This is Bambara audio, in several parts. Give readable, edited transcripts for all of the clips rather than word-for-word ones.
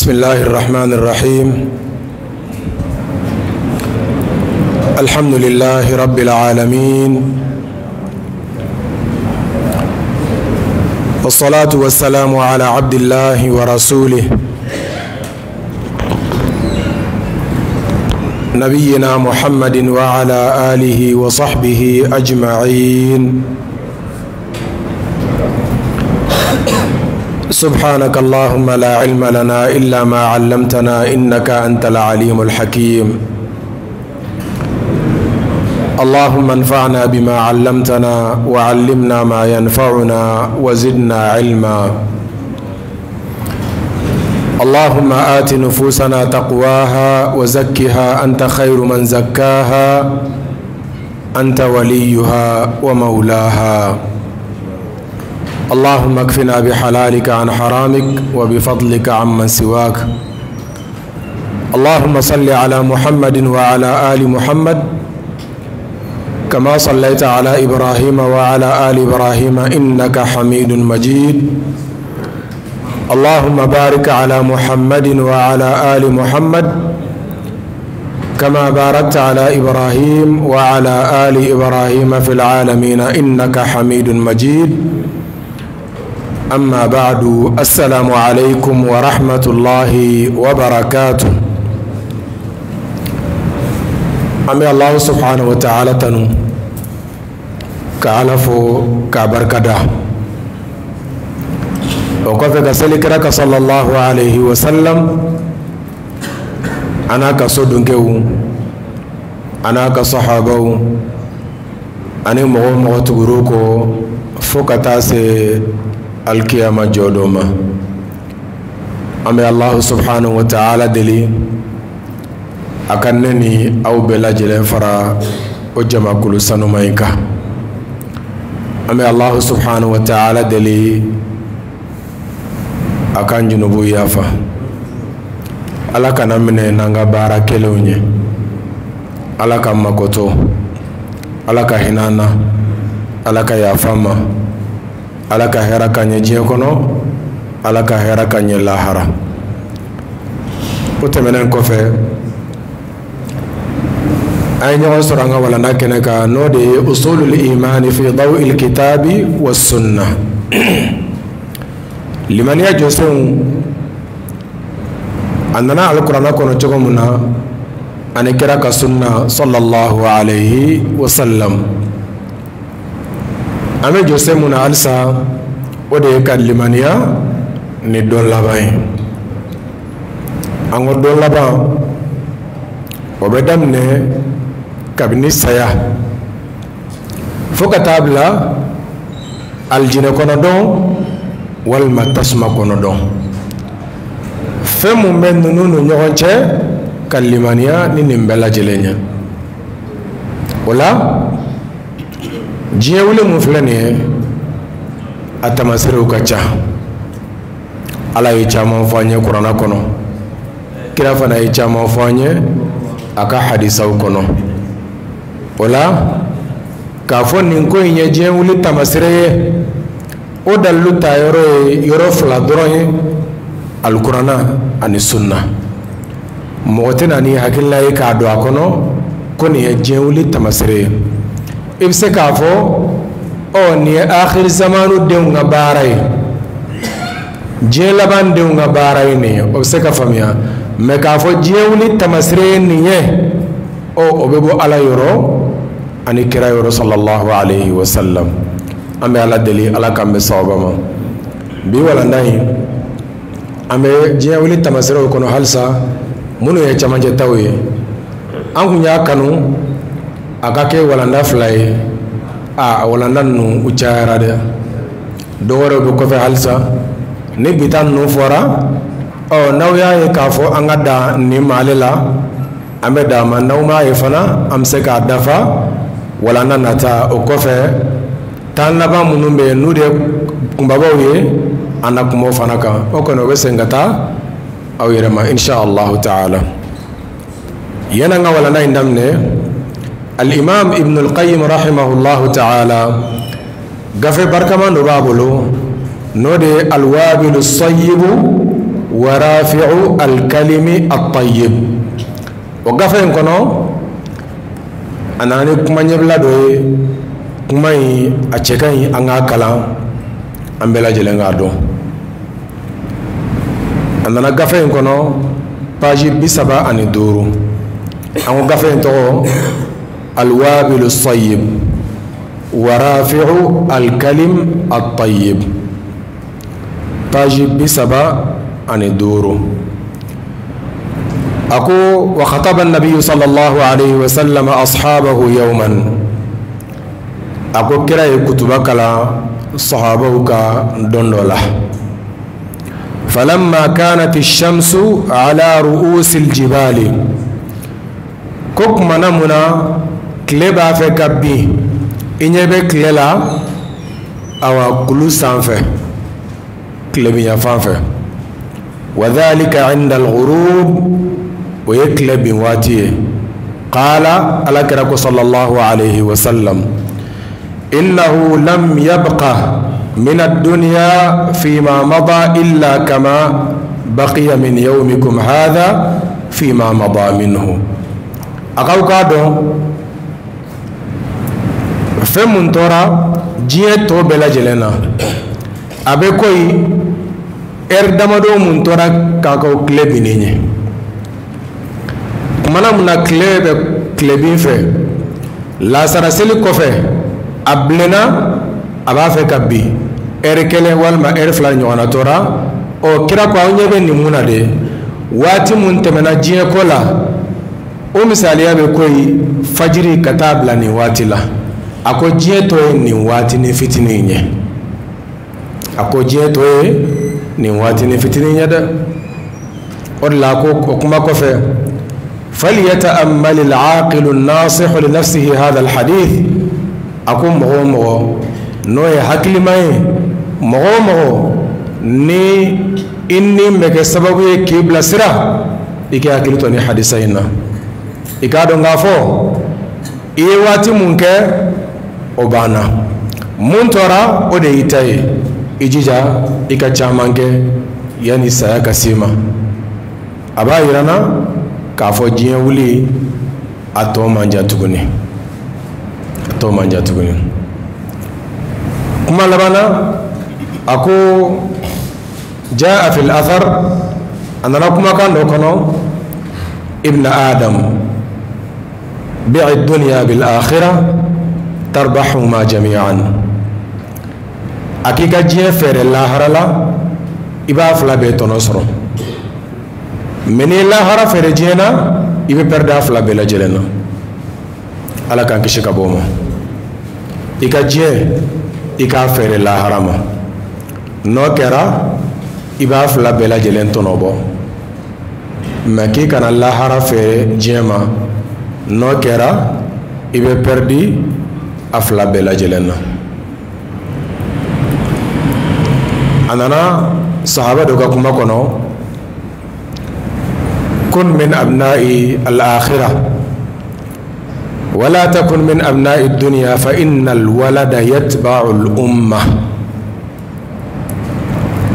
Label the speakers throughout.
Speaker 1: بسم الله الرحمن الرحيم. الحمد لله رب العالمين، والصلاة والسلام على عبد الله ورسوله نبينا محمد وعلى آله وصحبه أجمعين. سبحانك اللهم لا علم لنا إلا ما علمتنا إنك أنت العليم الحكيم. اللهم انفعنا بما علمتنا وعلمنا ما ينفعنا وزدنا علما. اللهم آت نفوسنا تقواها وزكها أنت خير من زكاها، أنت وليها ومولاها. اللهم اكفنا بحلالك عن حرامك وبفضلك عمن سواك. اللهم صل على محمد وعلى آل محمد كما صليت على إبراهيم وعلى آل إبراهيم إنك حميد مجيد. اللهم بارك على محمد وعلى آل محمد كما باركت على إبراهيم وعلى آل إبراهيم في العالمين إنك حميد مجيد. أما بعد، السلام عليكم ورحمة الله وبركاته. أمي الله سبحانه وتعالى تنو كعلفو كبركدا وكفك سلكرك صلى الله عليه وسلم. أنا كصدنكو، أنا كصحابو، أنا مغو تغروكو فوكتاسي القيامة جودوما. أمي الله سبحانه وتعالى دلي أكنني أو بلا جلين فرا وجمع كل سنومينك. أمي الله سبحانه وتعالى دلي أكن جنوبو يافا ألا كان من نانغا بارا كيلوني، ألا كان مكوتو، ألا كهنانا، ألا كيافاما، ala ka hɛrɛ ka ɲɛ diɲɛ kɔnɔ, ala ka hɛrɛ ka ɲɛ lahara. O tɛmɛnen kɔfɛ, an ye ɲɔgɔn sɔrɔ an ka walanda kɛnɛ kan, n'o de ye usulul imani fi dawil kitabi wa sunna. Limaniya jɔsenw a nana alikuranɛ kɔnɔ cogo min na, ani kira ka sunna sallallahu alayhi wa sallam. An bɛ jɔsen mun na halisa, o de ye ka limaniya ni don laban ye. An ko don laban o bɛ daminɛ kabini saya fo ka taa bila alijinɛ kɔnɔ dɔn walima tasuma kɔnɔ dɔn. Fɛn mun bɛ ninnu ni ɲɔgɔn cɛ, ka limaniya ni nin bɛɛ lajɛlen ye. O la diɲɛ wuli mun filɛ nin ye, a tamaserew ka ca. Ala ye caman fɔ an ye kuranɛ kɔnɔ, kira fana ye caman fɔ an ye a ka hadisaw kɔnɔ. O la k'a fɔ nin ko in ye diɲɛ wuli tamasere ye, o dalilu ta yɔrɔ ye yɔrɔ fila dɔrɔn ye, alikuranɛ ani sunna. Mɔgɔ tɛ na ni hakilila ye k'a don a kɔnɔ ko nin ye diɲɛ wuli tamasere ye. I bɛ se k'a fɔ ɔ nin ye akhiri zamanu denw ka baara ye, diɲɛ laban denw ka baara ye nin ye, o bɛ se ka faamuya. Mɛ k'a fɔ diɲɛ wuli tamasere ye nin ye, ɔ o bɛ bɔ Ala yɔrɔ ani kira yɔrɔ sallallahu alayhi wa sallam. An bɛ Ala deli, Ala k'an bɛ sababa ma. Bi walanda in, an bɛ diɲɛ wuli tamaserew kɔnɔ halisa, minnu ye camancɛ taw ye. An kun y'a kanu a ka kɛ walanda fila ye. A walanda ninnu u cayara dɛ, dɔ wɛrɛw bɛ kɔfɛ halisa. Ni bi ta ninnu fɔra, ɔ n'aw y'a ye k'a fɔ an ka dan nin ma ale la, an bɛ dan ma. N'aw m'a ye fana, an bɛ se k'a dafa walanda nata. O kɔfɛ tan laban minnu bɛ yen n'u de ye kunbabaw ye, an na kuma o fana kan. O kɔni o bɛ segin ka taa aw yɛrɛ ma insha Allahu ta'ala. Yan'an ka walanda in daminɛ, Al-Imam Ibn al-Qayyim rahimahullahu ta'ala gafe barikaman dɔ b'a bolo, n'o de ye Al-Wabilu Sayyibu wa rafi'u alkalimi at-tayyib. O gafe in kɔnɔ a nana ni kuma ɲɛbila dɔ ye, kuma in a cɛ ka ɲi an k'a kalan, an bɛɛ lajɛlen k'a dɔn. A nana gafe in kɔnɔ page 35. An ko gafe in tɔgɔ alwabilu sayyib wa rafi'u alkalim at-tayyib, page 35. A ko wa khataba an-nabiy sallallahu alayhi wa sallam ashabahu yawman. A ko kira ye kutuba kalan sahabaw ka don dɔ la. Falamma kanat ash-shamsu ala ru'usi al-jibali, ko kumana mun na tile b'a fɛ ka bin, i ɲɛ bɛ tile la awa kulu sanfɛ, tilebin yanfan fɛ. Wa dhalika inda al-ghurub, o ye tile bin waati ye. Qala, ala kira ko sallallahu alayhi wa sallam, innahu lam yabqa min ad-dunya fima mada illa kama baqiya min yawmikum hadha fima mada minhu. A k'aw k'a dɔn fɛn mun tora diɲɛ tɔ bɛɛ lajɛlen na, a bɛ koyi ɛri damadɔ mun tora k'a k'o tile binnen ye. Kumana mun na tile bɛ tilebin fɛ, lasara seli kɔfɛ a bilenna, a b'a fɛ ka bin, ɛri kelen walima ɛri fila ɲɔgɔnna tora. Ɔ kira ko aw ɲɛ bɛ nin mun na de, waati mun tɛmɛna diɲɛ ko la, o misaliya bɛ koyi fajiri ka taa bila nin waati la. A ko diɲɛ tɔ ye nin waatinin fitinin ye. A ko diɲɛ tɔ ye nin waatinin fitinin ye dɛ. O de la a ko o kuma kɔfɛ, falyata'ammal al-aqilu an-nasihu li nafsihi hadha al-hadith. A ko mɔgɔ o mɔgɔ n'o ye hakilima ye, mɔgɔ o mɔgɔ ni i ni bɛ kɛ sababu ye k'i bilasira, i k'i hakili to nin hadisa in na. I k'a dɔn k'a fɔ i ye waati mun kɛ o banna, mun tora o de y'i ta ye. I jija i ka caman kɛ yanni saya ka s'i ma. A b'a yira n na k'a fɔ diɲɛ wuli a tɔ man jan tuguni, a tɔ man jan tuguni. Kuma laban na, a ko jaa fil athar, a nana kumakan dɔ kɔnɔ, ibn adam bi'i dunya bil akhirah tarbahuma jami'an. A k'i ka diɲɛ feere lahara la, i b'a fila bɛɛ tɔnɔ sɔrɔ. Mɛ n'i ye lahara feere diɲɛ na, i bɛ pɛrɛdi a fila bɛɛ lajɛlen na. Ala k'an kisi ka bɔ o ma. I ka diɲɛ i k'a feere lahara ma, n'o kɛra i b'a fila bɛɛ lajɛlen tɔnɔ bɔ. Mɛ k'i kana lahara feere diɲɛ ma, n'o kɛra i bɛ pɛrɛdi a fila bɛɛ lajɛlen na. A nana sahaba dɔ ka kuma kɔnɔ, kun min abna'i al-akhirah wala takun min abna'i ad-dunya fa inna al-walada yatba'u al-umma.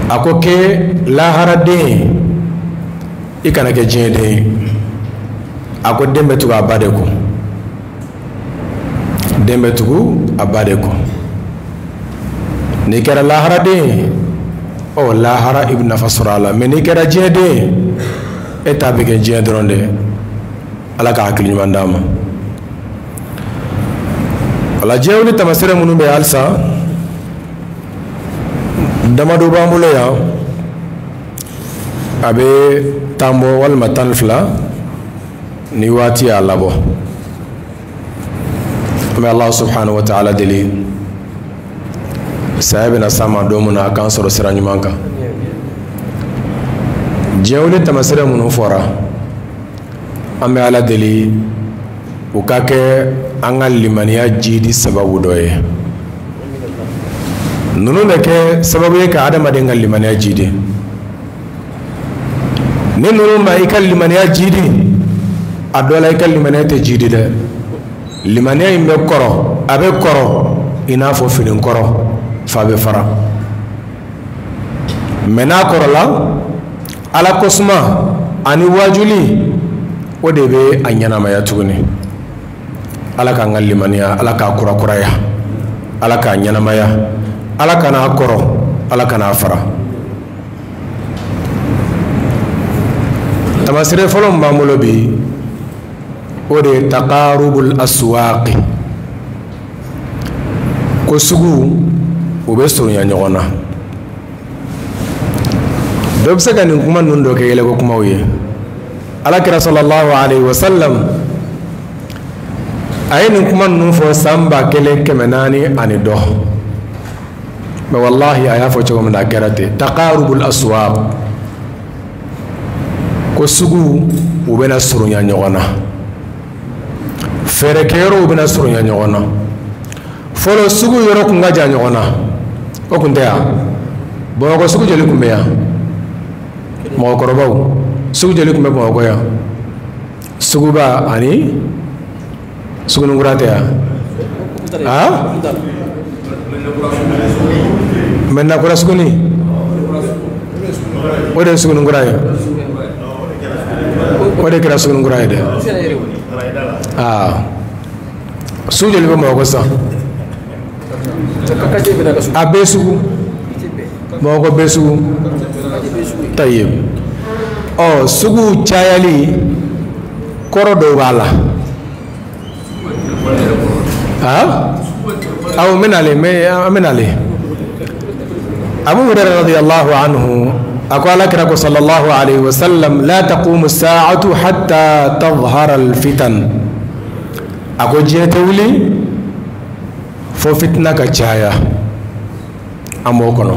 Speaker 1: A ko ke laharaden, i kana kɛ diɲɛ den ye. A ko den bɛ tugu a ba de kɔ, den bɛ tugu a ba de kɔ. N'i kɛra laharaden ye, ɔ lahara i bɛ nafa sɔrɔ a la. Mɛ n'i kɛra diɲɛ den ye, e ta bɛ kɛ diɲɛ dɔrɔn de ye. Ala ka hakili ɲuman d'an ma. Wala diɲɛ wuli taamasere minnu bɛ halisa, damadɔ b'an bolo yan, a bɛ 10 bɔ walima 12 ni waati y'a labɔ. An bɛ Ala subhanahu wa ta'ala deli, saya bɛna s'an ma don min na, a k'an sɔrɔ sira ɲuman kan. Diɲɛ wuli taamasere minnu fɔra, an bɛ Ala deli u ka kɛ an ka limaniya jiidi sababu dɔ ye. Ninnu bɛ kɛ sababu ye ka adamaden ka limaniya jiidi. Ni ninnu ma i ka limaniya jiidi, a dɔ la i ka limaniya tɛ jiidi dɛ. Limaniya in bɛ kɔrɔ, a bɛ kɔrɔ i n'a fɔ fini kɔrɔ fa bɛ fara. Mɛ n'a kɔrɔla, Ala kosuma ani wajuli o de bɛ a ɲɛnamaya tuguni. Ala k'an ka limaniya, Ala k'a kurakuraya, Ala k'a ɲɛnamaya, Ala kan'a kɔrɔ, Ala kan'a fara. Tamasire fɔlɔ min b'an bolo bi, o de ye taqarubul aswaqi, ko sugu u bɛ surunya ɲɔgɔn na. Dɔ bɛ se ka nin kuma ninnu dɔ kɛ yɛlɛko kumaw ye. Ala kira sallallahu alaihi wa sallam a ye nin kuma ninnu fɔ san 1400 ani dɔ, mɛ wallahi a y'a fɔ cogo min na a kɛra ten. Taqarubul aswaq, ko sugu u bɛna surunya ɲɔgɔn na, fɛɛrɛkɛyɔrɔw bɛna surunya ɲɔgɔn na. Fɔlɔ sugu yɔrɔ kun ka jan ɲɔgɔn na, o kun tɛ yan. Bamakɔ sugu joli kun bɛ yan? Mɔgɔkɔrɔbaw, sugu joli kun bɛ Bamakɔ yan? Suguba ani Sugunikura tɛ yan? Ah, Mɛdinakura suguni, o de ye Sugunikura ye, o de kɛra Sugunikura ye dɛ. Aa, sugu joli bɛ Bamakɔ sisan? A bɛɛ sugu, Bamakɔ bɛɛ sugu. Tayyib. Ɔ, sugu cayali kɔrɔ dɔw b'a la. Ah, aw n bɛ nalen, an bɛ nalen. Abu Hurairah radiyallahu anhu a ko Ala kira ko sallallahu alayhi wa sallam, la taqumu as-sa'atu hatta tadhhara al-fitan. A ko diɲɛ tɛ wuli fo fitina ka caya an b'o kɔnɔ.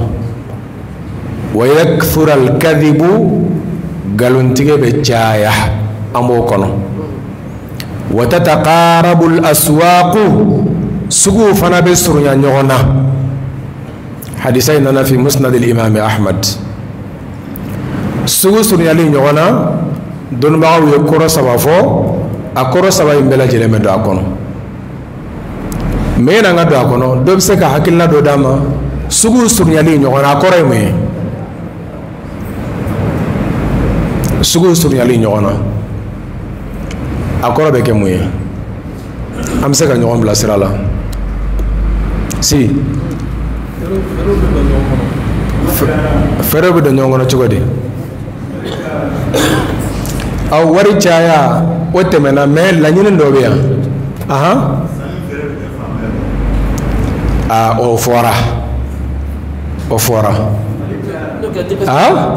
Speaker 1: Wa yakthura al-kadhibu, nkalontigɛ bɛ caya an b'o kɔnɔ. Wa tataqarabu al-aswaqu, suguw fana bɛ surunya ɲɔgɔn na. Hadisa in nana fi musnad al-imam Ahmad. Sugu surunyali ɲɔgɔn na, dɔnnibagaw ye kɔrɔ saba fɔ, a kɔrɔ saba in bɛɛ lajɛlen bɛ don a kɔnɔ. Mɛ yanni an ka don a kɔnɔ, dɔ bɛ se ka hakilina dɔ d'a ma. Sugu surunyali ɲɔgɔn na, a kɔrɔ ye mun ye? Sugu surunyali ɲɔgɔn na, a kɔrɔ bɛ kɛ mun ye? An bɛ se ka ɲɔgɔn bila sira la. Si fɛɛrɛw bɛ don ɲɔgɔn kɔnɔ cogo di? Aw wari caya o tɛmɛna, mɛ laɲini dɔ bɛ yan. Ahan, aa, o fɔra, o fɔra. Aa,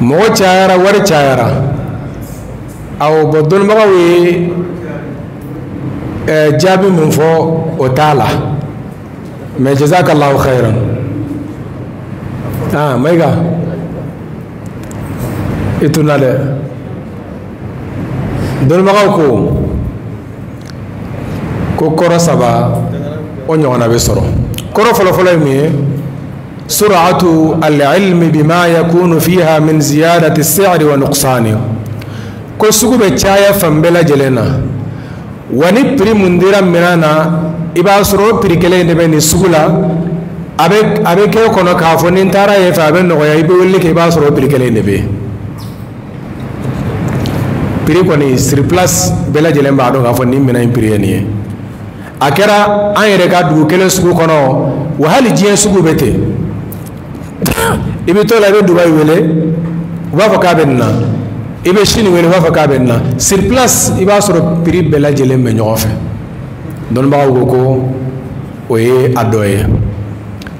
Speaker 1: mɔgɔ cayara, wari cayara. Awɔ, bɔn dɔnnibagaw ye jaabi min fɔ o t'a la, mɛ jazakallahu khairan. Ah, Mayiga, i tunna dɛ. Dɔnnibagaw ko kɔrɔ saba o ɲɔgɔnna bɛ sɔrɔ. Kɔrɔ fɔlɔfɔlɔ ye mun ye? Sur'atu al-ilmi bima yakunu fiha min ziyadati as-si'ri wa nuqsani. Ko sugu bɛ caya fan bɛɛ lajɛlen na, wa ni prix mun dira minɛn na, i b'a sɔrɔ o prix kelen de bɛ nin sugu la. A bɛ kɛ kɔnɔ k'a fɔ ni n taara yen fɛ a bɛ nɔgɔya, i bɛ weleli kɛ, i b'a sɔrɔ o prix kelen de bɛ yen. Prix kɔni sur place bɛɛ lajɛlen b'a dɔn k'a fɔ nin minɛn in prix ye nin ye. A kɛra an yɛrɛ ka dugu kelen sugu kɔnɔ, wa hali diɲɛ sugu bɛ ten. I bɛ t'o la, i bɛ Dubayi wele, u b'a fɔ k'a bɛ nin na. I bɛ Chine wele, u b'a fɔ k'a bɛ nin na. Sur place i b'a sɔrɔ prix bɛɛ lajɛlen bɛ ɲɔgɔn fɛ. Dɔnnibagaw ko ko o ye a dɔ ye.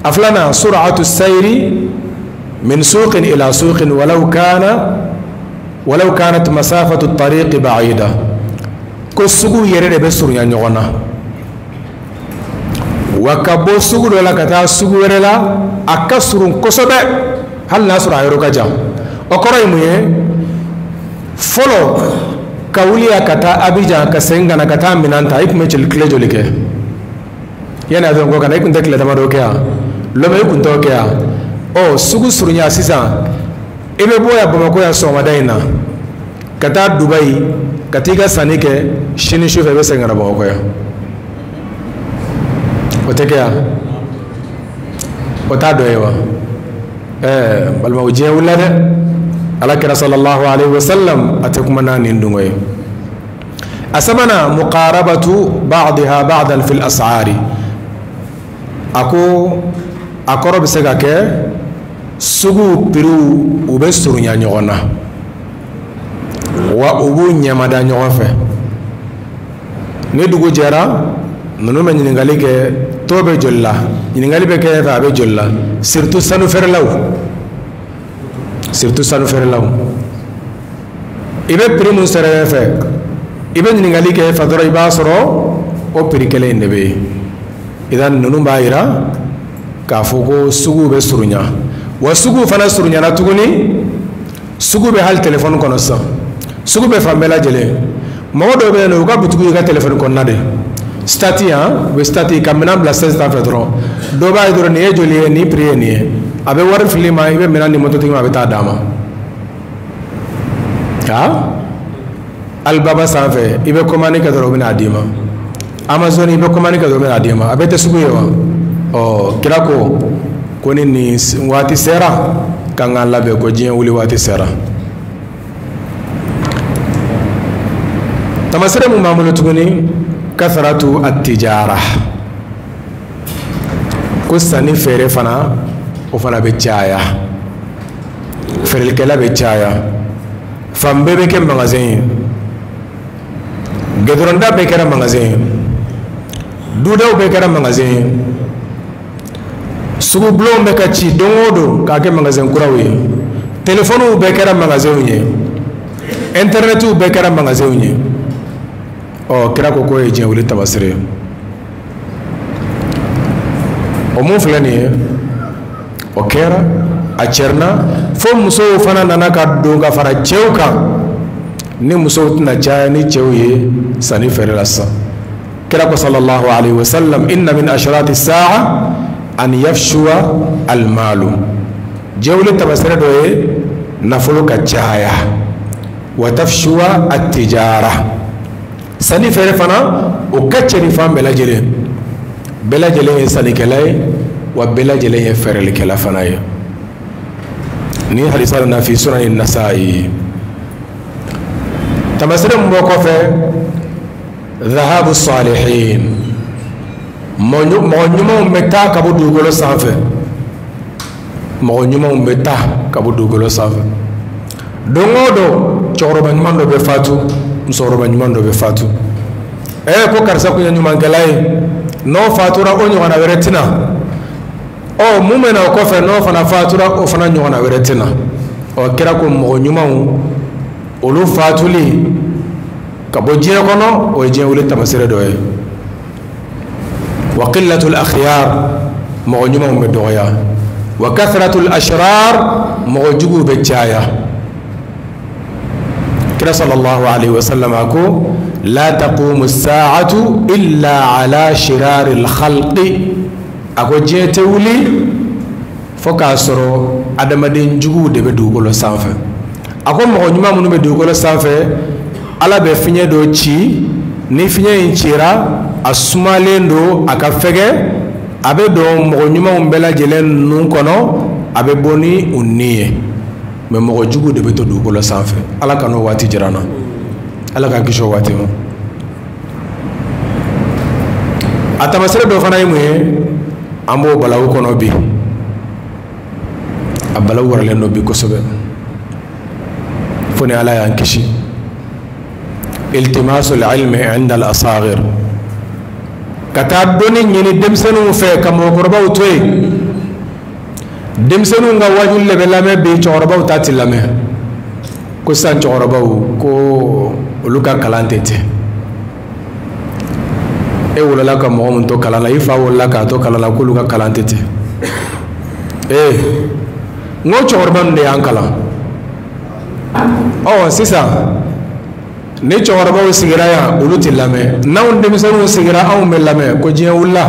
Speaker 1: A filanan, sur'atu sayri min suqin ila suqin walaw kana walaw kanat masafatu tariqi ba'ida. Ko sugu yɛrɛ de bɛ surunya ɲɔgɔn na, wa ka bɔ sugu dɔ la ka taa sugu wɛrɛ la, a ka surun kosɛbɛ, hali n'a sɔrɔ a yɔrɔ ka jan. O kɔrɔ ye mun ye? Fɔlɔ ka wuli yan ka taa Abidjan ka segin ka na ka taa minɛn ta, i tun bɛ tile joli kɛ yanni avion ko ka na? I tun tɛ tile damadɔ kɛ yan? Lomé i tun t'o kɛ yan? Ɔ, sugu surunya sisan, i bɛ bɔ yan Bamakɔ yan sɔgɔmada in na ka taa Dubayi ka t'i ka sanni kɛ, sini sufɛ i bɛ segin ka na Bamakɔ yan. O tɛ kɛ yan? O t'a dɔ ye wa? Balimaw, diɲɛ wulila dɛ. Ala kira sallallahu alaihi wasallam a tɛ kuma n'a nin dungo ye. A sabanan, muqarabatu ba'daha ba'dan fil as'ari. A ko a kɔrɔ bɛ se ka kɛ suguw piriw u bɛ surunya ɲɔgɔn na, wa u b'u ɲɛmada ɲɔgɔn fɛ. Ni dugu jɛra, ninnu bɛ ɲininkali kɛ, tɔ bɛ joli la, ɲininkali bɛ kɛ fɛ, a bɛ joli la, surtout sanu feerelaw, surtout sanu feerelaw. I bɛ prix mun sɔrɔ yen fɛ, i bɛ ɲininkali kɛ fɛ dɔrɔn, i b'a sɔrɔ o prix kelen in de bɛ yen. Idan ninnu b'a yira k'a fɔ ko suguw bɛ surunya, wa suguw fana surunyana tuguni. Sugu bɛ hali telefɔni kɔnɔ sisan, sugu bɛ fan bɛɛ lajɛlen. Mɔgɔ dɔw bɛ yen nɔ, u ka butigi y'u ka telefɔni kɔnɔna de statut yan, u bɛ statut ka minɛn bila sɛsi sanfɛ dɔrɔn. Dɔw b'a ye dɔrɔn, nin ye joli ye, nin prix ye nin ye, a bɛ wari fili ma, i bɛ minɛn di mototigi ma, a bɛ taa d'a ma. Ha, Alibaba sanfɛ, i bɛ commande kɛ dɔrɔn, u bɛ n'a d'i ma. Amazon, i bɛ commande kɛ dɔrɔn, u bɛ n'a d'i ma. A bɛɛ tɛ sugu ye wa? Ɔ, kira ko ko ni nin waati sera, k'an k'an labɛn, ko diɲɛ wuli waati sera. Tamasere mun b'an bolo tuguni, kasaratu atijara, ko sanni feere fana, o fana bɛ caya, feerelikɛla bɛ caya, fan bɛɛ bɛ kɛ magasin ye, gɛdɔrɔnda bɛɛ kɛra magasin ye, dudaw bɛɛ kɛra magasin ye, sugubulonw bɛ ka ci don o don k'a kɛ magasin kuraw ye, telefɔniw bɛɛ kɛra magasinw ye, intɛrɛnɛtiw bɛɛ kɛra magasinw ye. Ɔ, kira ko k'o ye diɲɛ wuli tamasere ye. O mun filɛ nin ye, o kɛra, a cɛrinna fo musow fana nana ka don ka fara cɛw kan. Ni musow tɛna caya ni cɛw ye sanni feere la sisan. Kira ko sallallahu alaihi wasallam, inna min ashrati sa'a an yafshuwa almalu. Diɲɛ wuli tamasere dɔ ye nafolo ka caya, wa tafshuwa atijara, sanni feere fana o ka cɛri fan bɛɛ lajɛlen. Bɛɛ lajɛlen ye sannikɛla ye, wa bɛɛ lajɛlen ye feerelikɛla fana ye. Ni hadisa nana fi sunan nasa'i. Tamasere mun b'o kɔfɛ, dhahabu salihin, mɔgɔ ɲumanw bɛ taa ka bɔ dugukolo sanfɛ, mɔgɔ ɲumanw bɛ taa ka bɔ dugukolo sanfɛ. Don o don, cɛkɔrɔba ɲuman dɔ bɛ fatu, musokɔrɔba ɲuman dɔ bɛ fatu. Ko karisa kun ye ɲumankɛla ye, n'o fatura o ɲɔgɔnna wɛrɛ tɛna. Ɔ, mun bɛ na o kɔfɛ, n'o fana fatura o fana ɲɔgɔnna wɛrɛ tɛna. Ɔ, kira ko mɔgɔ ɲumanw olu fatuli ka bɔ diɲɛ kɔnɔ, o ye diɲɛ wuli tamasere dɔ ye. Wa qillatul akhyar, mɔgɔ ɲumanw bɛ dɔgɔya. Wa kathratul ashrar, mɔgɔ juguw bɛ caya. Kira sallallahu alaihi wasallam a ko la taqumu as-sa'atu illa ala shiraril khalqi. A ko diɲɛ tɛ wuli fo k'a sɔrɔ adamaden juguw de bɛ dugukolo sanfɛ. A ko mɔgɔ ɲuman minnu bɛ dugukolo sanfɛ, Ala bɛ fiɲɛ dɔ ci, ni fiɲɛ in cira, a sumalen don, a ka fɛgɛ, a bɛ don mɔgɔ ɲumanw bɛɛ lajɛlen nun kɔnɔ, a bɛ bɔ ni u ni ye. Mɛ mɔgɔ jugu de bɛ to dugukolo sanfɛ. Ala ka n'o waati jira an na, Ala k'an kisi o waati ma. A tamasere dɔ fana ye mun ye, an b'o balawu kɔnɔ bi, a balawu waralen don bi kosɛbɛ, fo ni Ala y'an kisi. Iltimasul ilmi inda al asagir, ka taa dɔnni ɲini denmisɛnninw fɛ ka mɔgɔkɔrɔbaw to yen. Denmisɛnninw ka wajuli de bɛ lamɛn bi, cɛkɔrɔbaw ta tɛ lamɛn. Ko sisan cɛkɔrɔbaw ko olu ka kalan tɛ ten. E wolola ka mɔgɔ min to kalan na, i fa wolola k'a to kalan na, k'olu ka kalan tɛ ten. N ko cɛkɔrɔba ninnu de y'an kalan. Ɔ, sisan ni cɛkɔrɔbaw sigira yan, olu tɛ lamɛn. N'anw denmisɛnninw sigira, anw bɛ lamɛn. Ko diɲɛ wulila,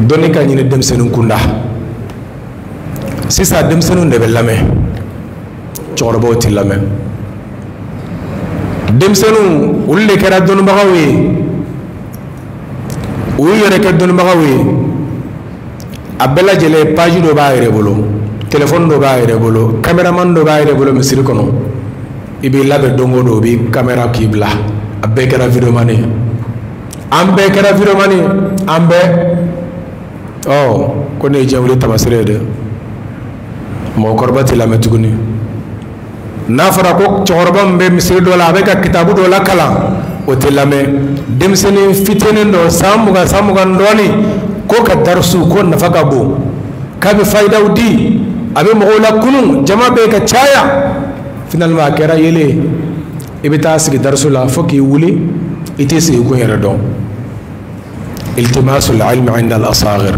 Speaker 1: dɔnni ka ɲini denmisɛnnin kunda. Sisan denmisɛnninw de bɛ lamɛn, cɛkɔrɔbaw tɛ lamɛn. Denmisɛnninw olu de kɛra dɔnnibagaw ye, u y'u yɛrɛ kɛ dɔnnibagaw ye. A bɛɛ lajɛlen page dɔ b'a yɛrɛ bolo, téléphone dɔ b'a yɛrɛ bolo, caméraman dɔ b'a yɛrɛ bolo misiri kɔnɔ. I b'i labɛn don o don, o b'i caméra k'i bila. A bɛɛ kɛra videoman ye, an bɛɛ kɛra videoman ye, an bɛɛ. Ɔ ko ne ye diɲɛ wuli taamasere ye dɛ. Mɔgɔkɔrɔba tɛ lamɛn tuguni. N'a fɔra ko cɛkɔrɔba min bɛ misiri dɔ la, a bɛ ka kitabu dɔ lakalan, o tɛ lamɛn. Denmisɛnnin fitinin dɔ, san 20, san 20 dɔɔnin, ko ka darisu ko nafa ka bon, k'a bɛ fayidaw di, a bɛ mɔgɔw lakunun, jama bɛ ka caya. Finalement a kɛra yelen ye. I bɛ taa sigi darisu la fo k'i wuli, i t'i sigi kun yɛrɛ dɔn. Iltimasul ilmi inda al asagir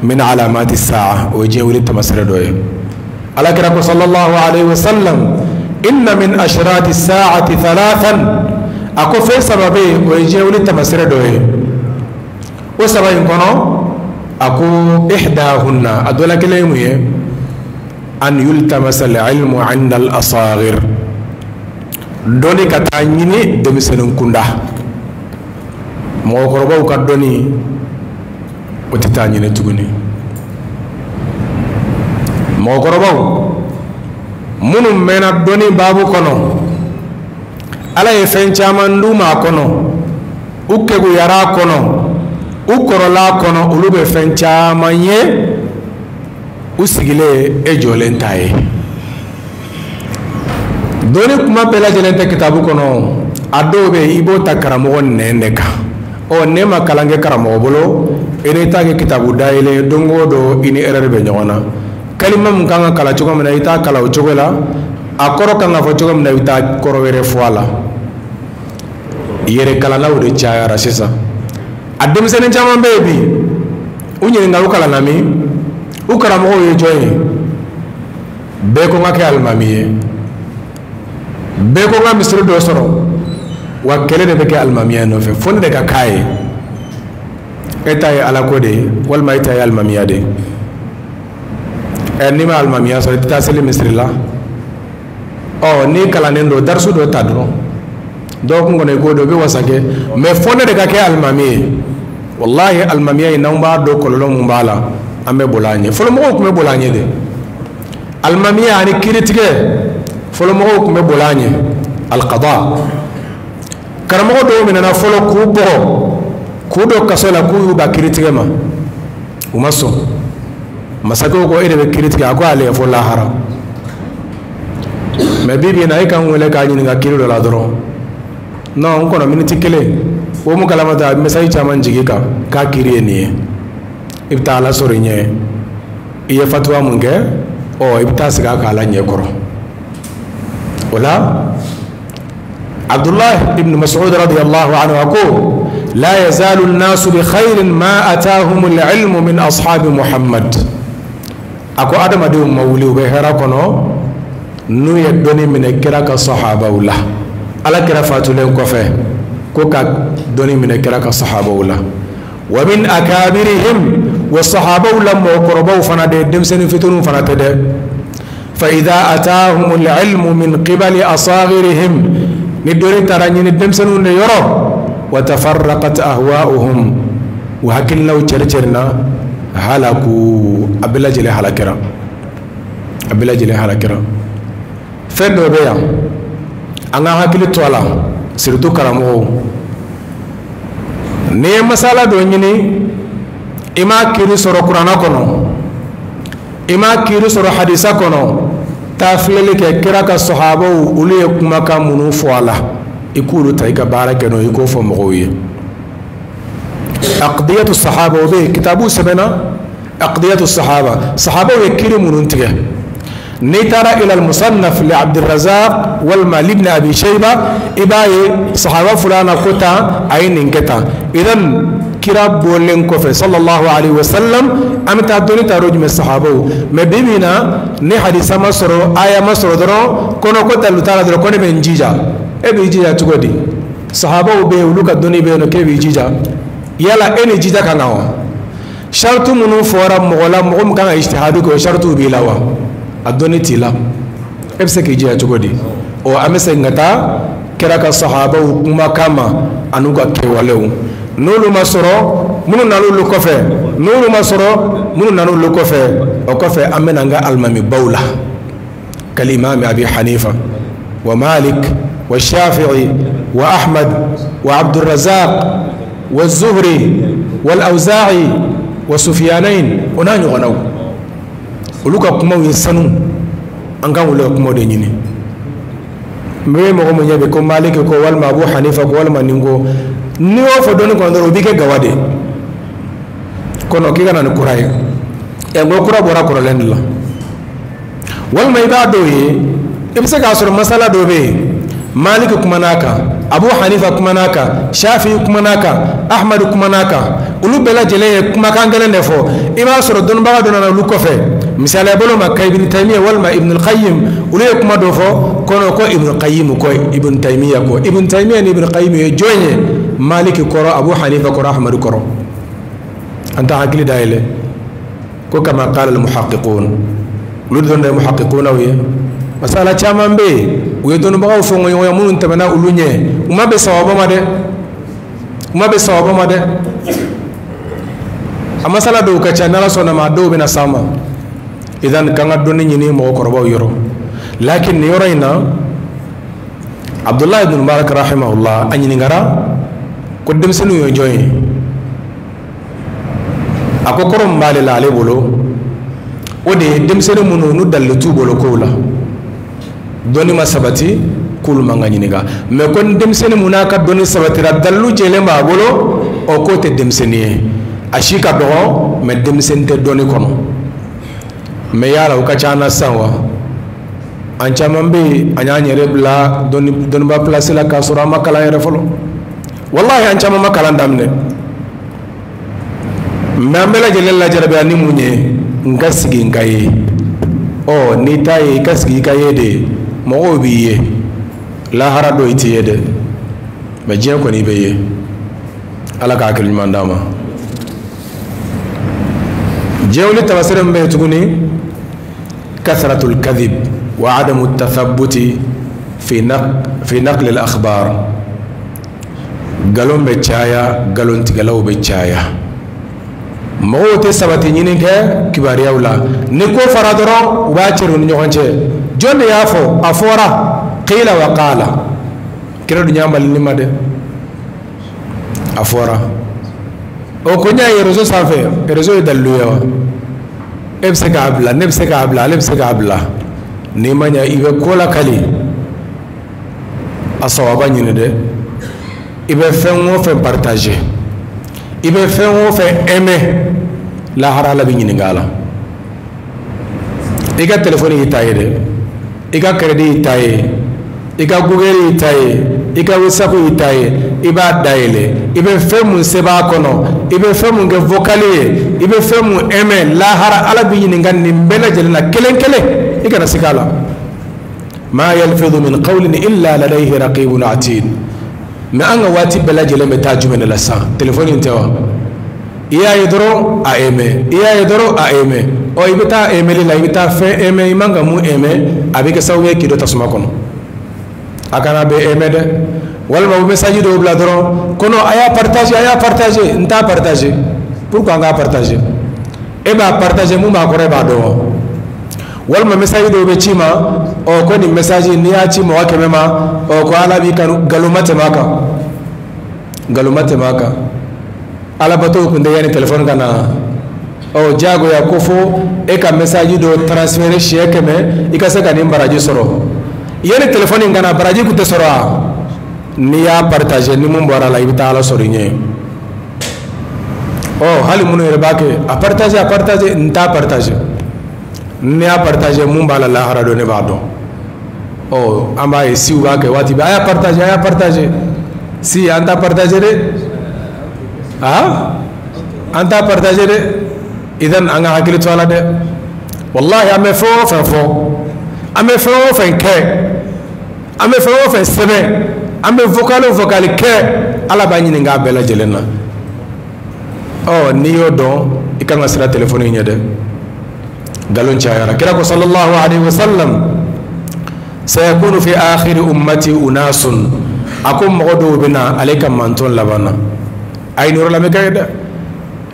Speaker 1: min alamati saa, o ye diɲɛ wuli taamasere dɔ ye. Ala kira ko sallallahu alayhi wa sallam, inna min ashrati saati thalathan, a ko fɛn saba bɛ yen, o ye diɲɛ wuli taamasere dɔ ye. O saba in kɔnɔ, a ko ihdahunna, a dɔ la kelen ye mun ye? An yultamasa al-ilmu inda al-asagir, dɔnni ka taa ɲini denmisɛnnin kunda. Mɔgɔkɔrɔbaw ka dɔnni o tɛ taa ɲini tuguni. Mɔgɔkɔrɔbaw minnu mɛnna dɔnni baabu kɔnɔ, Ala ye fɛn caman d'u ma a kɔnɔ, u keguyara a kɔnɔ, u kɔrɔla a kɔnɔ, olu bɛ fɛn caman ye u sigilen e jɔlen t'a ye. Dɔnni kuma bɛɛ lajɛlen tɛ kitabu kɔnɔ, a dɔw bɛ yen i b'o ta karamɔgɔ nɛn de kan. Ɔ n'e ma kalan kɛ karamɔgɔ bolo, i n'i ta kɛ kitabu dayɛlɛ, don o don i ni erreur bɛ ɲɔgɔn na. Kalima mun kan ka kalan cogo min na, i t'a kalan o cogo la. A kɔrɔ kan ka fɔ cogo min na, i bɛ taa kɔrɔ wɛrɛ fɔ a la. Yɛrɛ kalannaw de cayara sisan. A denmisɛnnin caman bɛ yen bi, u ɲininka u kalanna min, u karamɔgɔw ye jɔn ye? Bɛɛ ko n ka kɛ alimami ye, bɛɛ ko n ka misiri dɔ sɔrɔ, wa kɛlɛ de bɛ kɛ alimamiya nɔfɛ, fo ne de ka k'a ye. E ta ye alako de ye, walima e ta ye alimamiya de ye? Ɛ n'i ma alimamiya sɔrɔ, i tɛ taa seli misiri la. Ɔ n'i kalannen don, darisu dɔ ta dɔrɔn, dɔgɔkun kɔnɔ i k'o dɔn, i bɛ wasa kɛ. Mɛ fo ne de ka kɛ alimami ye. Walahi alimamiya in, n'anw b'a dɔn kɔlɔlɔ mun b'a la, an bɛ boli a ɲɛ. Fɔlɔmɔgɔw tun bɛ boli a ɲɛ de. Alimamiya ani kiiritigɛ, fɔlɔmɔgɔw tun bɛ boli a ɲɛ. Alqada, karamɔgɔ dɔw minɛna fɔlɔ k'u bugɔ, k'u don kaso la, k'u y'u ban kiiritigɛ ma, u ma sɔn. Masakɛw ko e de bɛ kiiri tigɛ, a ko ale ye fo lahara. Mɛ bi bi in na, e ka n wele k'a ɲininka kiiri dɔ la dɔrɔn, non n kɔnɔ miniti kelen, o mun kalama ta, a bɛ message caman jigin kan k'a kiiri ye nin ye. I bɛ taa Ala sɔrɔ i ɲɛ, i ye fatuwa mun kɛ, ɔ i bɛ taa sigi a kan Ala ɲɛ kɔrɔ. O la Abdullah ibn Mas'ud radiyallahu anhu a ko la yazalu an-nasu bi khairin ma atahum al-ilmu min ashabi Muhammad. A ko adamadenw ma wuli, u bɛ hɛrɛ kɔnɔ n'u ye dɔnni minɛ kira ka sahabaw la. Ala kira fatulen kɔfɛ, ko ka dɔnni minɛ kira ka sahabaw la. Wa min akabirihim, wa sahabaw la mɔgɔkɔrɔbaw fana dɛ, denmisɛnnin fitininw fana tɛ dɛ. Fa idha atahum al-ilmu min qibali asaghirihim, ni dɔnni taara ɲini denmisɛnninw de yɔrɔ, wa tafarraqat ahwa'uhum, wa hakilinaw cɛri cɛrina, halaku, a bɛɛ lajɛlen halakira, a bɛɛ lajɛlen halakira. Fɛn dɔ bɛ yan, an ka hakili to a la, surtout karamɔgɔw. N'i ye masala dɔ ɲini, i m'a kiiri sɔrɔ kuranna kɔnɔ, i m'a kiiri sɔrɔ hadisa kɔnɔ, taa filɛli kɛ kira ka sahabaw, olu ye kumakan minnu fɔ a la, i k'olu ta i ka baara kɛ n'o ye, i k'o fɔ mɔgɔw ye. Aqdiyatu sahaba, o bɛ yen, kitabu sɛbɛnna aqdiyatu sahaba, sahabaw ye kiiri minnu tigɛ. N'i taara ila al-musannaf li Abdurrazaq walima libni Abi Shayba, i b'a ye sahaba fulana ko tan, a ye nin kɛ tan. Idan kira bɔlen kɔfɛ sallallahu alaihi wa sallam, an bɛ taa dɔnni ta yɔrɔ jumɛn? Sahabaw. Mɛ bi bi in na, ni hadisa ma sɔrɔ, aya ma sɔrɔ dɔrɔn, kɔnɔ ko dalu t'a la dɔrɔn, ko ne bɛ n jija. E b'i jija cogo di? Sahabaw bɛ yen, olu ka dɔnni bɛ yen nɔ, k'e b'i jija. Yala e ni jija ka na wa? Saritu minnu fɔra mɔgɔ la, mɔgɔ min kan ka ijtihadu kɛ, o sarituw b'i la wa? A dɔnni t'i la, e bɛ se k'i jija cogo di? Ɔ an bɛ segin ka taa kira ka sahabaw kumakan ma an'u ka kɛwalew. N'olu ma sɔrɔ, minnu nan'olu kɔfɛ, N'olu ma sɔrɔ, minnu nana olu kɔfɛ, o kɔfɛ an bɛna an ka alimamibaw la, kalimami Abi Hanifa wa Malik wa Shafi'i wa Ahmad wa Abdurrazaq wa Zuhri wal Awza'i wa Sufyanain, o n'a ɲɔgɔnnaw. Olu ka kumaw ye sanu, an kan olu ka kumaw de ɲini. N bɛ mɔgɔ mun ɲɛ bɛ ko Malik ko walima Abu Hanifa ko walima nin ko, n'i y'o fɔ dɔɔni kɔnɔ dɔrɔn o b'i kɛ gawa de kɔnɔ k'i ka na ni kura ye. Ɛ n ko kura bɔra kɔrɔlen de la. Walima i b'a dɔw ye, i bɛ se k'a sɔrɔ masala dɔ bɛ yen, Malik kumana a kan, Abu Hanifa kumana a kan, Shafi kumana a kan, Ahmad kumana a kan, olu bɛɛ lajɛlen ye kumakan kelen de fɔ. I b'a sɔrɔ dɔnnibaga dɔ nana olu kɔfɛ, misaliya bolo ma ka Ibn Taymiya walima Ibn Qayyim, olu ye kuma dɔ fɔ kɔnɔ ko Ibn Qayyim ko Ibn Taymiya ko Ibn Taymiya ni Ibn Qayyim ye jɔn ye? Malik kɔrɔ, Abu Hanifa kɔrɔ, Ahmad kɔrɔ. An ta hakili dayɛlɛ ko kama qala al-muhaqqiqun, olu dɔn de ye muhaqqiqunaw ye. Masala caman bɛ yen, u ye dɔnnibagaw fɔ ɲɔgɔnya minnu tɛmɛna olu ɲɛ, u ma bɛn sawaba ma dɛ, u ma bɛn sawaba ma dɛ. A masala dɔw ka ca, n'Ala sɔnna ma a dɔw bɛna s'an ma. Idan k'an ka dɔnni ɲini mɔgɔkɔrɔbaw yɔrɔ. Lakin nin yɔrɔ in na, Abdullahi ibn Mubarak rahimahullah a ɲininkara ko denmisɛnninw ye jɔn ye? A ko kɔrɔ min b'ale la ale bolo, o de ye denmisɛnnin minnu n'u dalilu t'u bolo kow la, dɔnni ma sabati, k'olu man ka ɲininka. Mɛ ko ni denmisɛnnin mun n'a ka dɔnni sabatira, dalilu jɛlen b'a bolo, o k'o tɛ denmisɛnnin ye, a si ka dɔgɔ, mɛ denmisɛnnin tɛ dɔnni kɔnɔ. Mɛ yala o ka ca an na sisan wa? An caman bɛ yen, an y'an yɛrɛ bila dɔnniba place la k'a sɔrɔ an ma kalan yɛrɛ fɔlɔ. Walahi an caman ma kalan daminɛ. Mɛ an bɛɛ lajɛlen lajarabiya ni mun ye? N ka sigi n ka ye. Ɔ n'i t'a ye, i ka sigi i ka ye de, mɔgɔw b'i ye. Lahara dɔ i t'i ye dɛ, mɛ diɲɛ kɔni i bɛ ye. Ala ka hakili ɲuman d'an ma. Diɲɛ wuli tamasere min bɛ yen tuguni, kasratul kadhib wa adamu tathabuti fi naqli al akhbar. Nkalon bɛ caya, nkalontigɛlaw bɛ caya, mɔgɔw tɛ sabati ɲini kɛ kibaruyaw la. Ni ko fara dɔrɔn u b'a cɛri u ni ɲɔgɔn cɛ. Jɔn de y'a fɔ? A fɔra qila wa qala. Kira dun y'a mali ni ma dɛ, a fɔra. O ko n y'a ye réseau sanfɛ, réseau ye dalilu ye wa? E bɛ se k'a bila, ne bɛ se k'a bila, ale bɛ se k'a bila. N'i ma ɲɛ, i bɛ ko lakali, a sawaba ɲini dɛ. I bɛ fɛn o fɛn partager, i bɛ fɛn o fɛn aimer, lahara Ala bɛ ɲininka a la. I ka telefɔni y'i ta ye dɛ, i ka crédit y'i ta ye, i ka Google y'i ta ye, i ka WhatsApp y'i ta ye, i b'a dayɛlɛ, i bɛ fɛn mun sɛbɛn a kɔnɔ, i bɛ fɛn mun kɛ vocal ye, i bɛ fɛn mun aimer, lahara Ala b'i ɲininka nin bɛɛ lajɛlen na kelen kelen, i kana siga a la. Ma yalfidhu min qawlin illa ladayhi raqibun atid. Mɛ an ka waati bɛɛ lajɛlen bɛ taa jumɛn de la sisan? Telefɔni in tɛ wa? I y'a ye dɔrɔn a aimer, i y'a ye dɔrɔn a aimer. Ɔ i bɛ taa aimer la, i bɛ taa fɛn aimer, i man ka mun aimer, a bɛ kɛ sababu ye k'i don tasuma kɔnɔ. A kana bɛɛ aimer dɛ. Walima u bɛ message dɔw bila dɔrɔn ko non, a y'a partager, a y'a partager. N t'a partager. Pourquoi an k'a partager? E b'a partager, mun b'a kɔrɔ e b'a dɔn wa? Walima message dɔw bɛ ci ma, ɔ ko nin message n'i y'a ci mɔgɔ 100 ma, ɔ ko Ala b'i kanu, nkalon ma tɛmɛ a kan, nkalon ma tɛmɛ a kan. Alabato tun tɛ yanni telefɔni ka na. Ɔ diyagoya ko fo e ka message dɔ transférer siɲɛ 100 i ka se ka nin baraji sɔrɔ. Yanni telefɔni in ka na, baraji tun tɛ sɔrɔ wa? N'i y'a partager, ni mun bɔra a la, i bɛ taa Ala sɔrɔ i ɲɛ. Ɔ hali minnu yɛrɛ b'a kɛ, a partager, a partager, n t'a partager. N'i y'a partager, mun b'a la lahara don ne b'a dɔn. Ɔ an b'a ye siw b'a kɛ waati bɛɛ, a y'a partager, a y'a partager. Si an t'a partager dɛ, ah an t'a partager dɛ. Idan an ka hakili to a la dɛ. Walahi an bɛ fɛn o fɛn fɔ, an bɛ fɛn o fɛn kɛ, an bɛ fɛn o fɛn sɛbɛn, an bɛ vocal o vocal kɛ, Ala b'a ɲininka a bɛɛ lajɛlen na. Ɔ n'i y'o dɔn, i kan ka siran telefɔni ɲɛ dɛ. Nkalon cayara. Kira ko sallallahu alaihi wasallam, sayakunu fi akhiri ummati unasun. A ko mɔgɔ dɔw bɛ na ale ka manton laban na. A ye nin yɔrɔ lamɛn ka ye dɛ.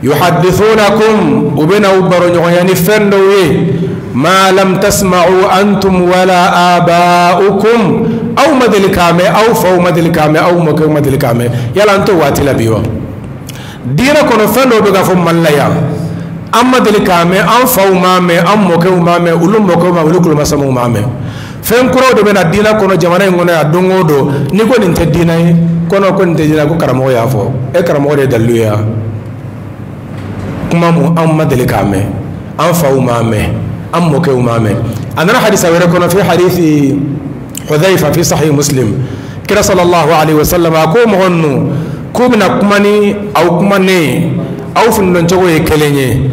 Speaker 1: Yuhaddithunakum, u bɛna aw baro ɲɔgɔnya ni fɛn dɔw ye, ma lam tasma'u antum wala aba'ukum, aw ma deli k'a mɛn, aw faw ma deli k'a mɛn, aw mɔkɛw ma deli k'a mɛn. Yala an t'o waati la bi wa? Diinɛ kɔnɔ fɛn dɔw bɛ ka fɔ Mali la yan, an ma deli k'a mɛn, an faw m'a mɛn, an mɔkɛw m'a mɛn, olu mɔkɛw m'a mɛn, olu kulomasamaw m'a mɛn. Fɛn kuraw de bɛ na diinɛ kɔnɔ jamana in kɔnɔ yan don o don. N'i ko nin tɛ diinɛ ye, ko nin tɛ diinɛ, ko karamɔgɔ y'a fɔ. E karamɔgɔ de ye dalilu ye wa? Kuma mun an ma deli k'a mɛn, an faw m'a mɛn, an mɔkɛw m'a mɛn. A nana hadisa wɛrɛ kɔnɔ, fi hadisi Hudhaifa fi sahih Muslim, kira sallallahu alaihi wasallam a ko mɔgɔ ninnu k'u bɛna kuma ni aw kuma ne ye, aw fundɔncogo ye kelen ye.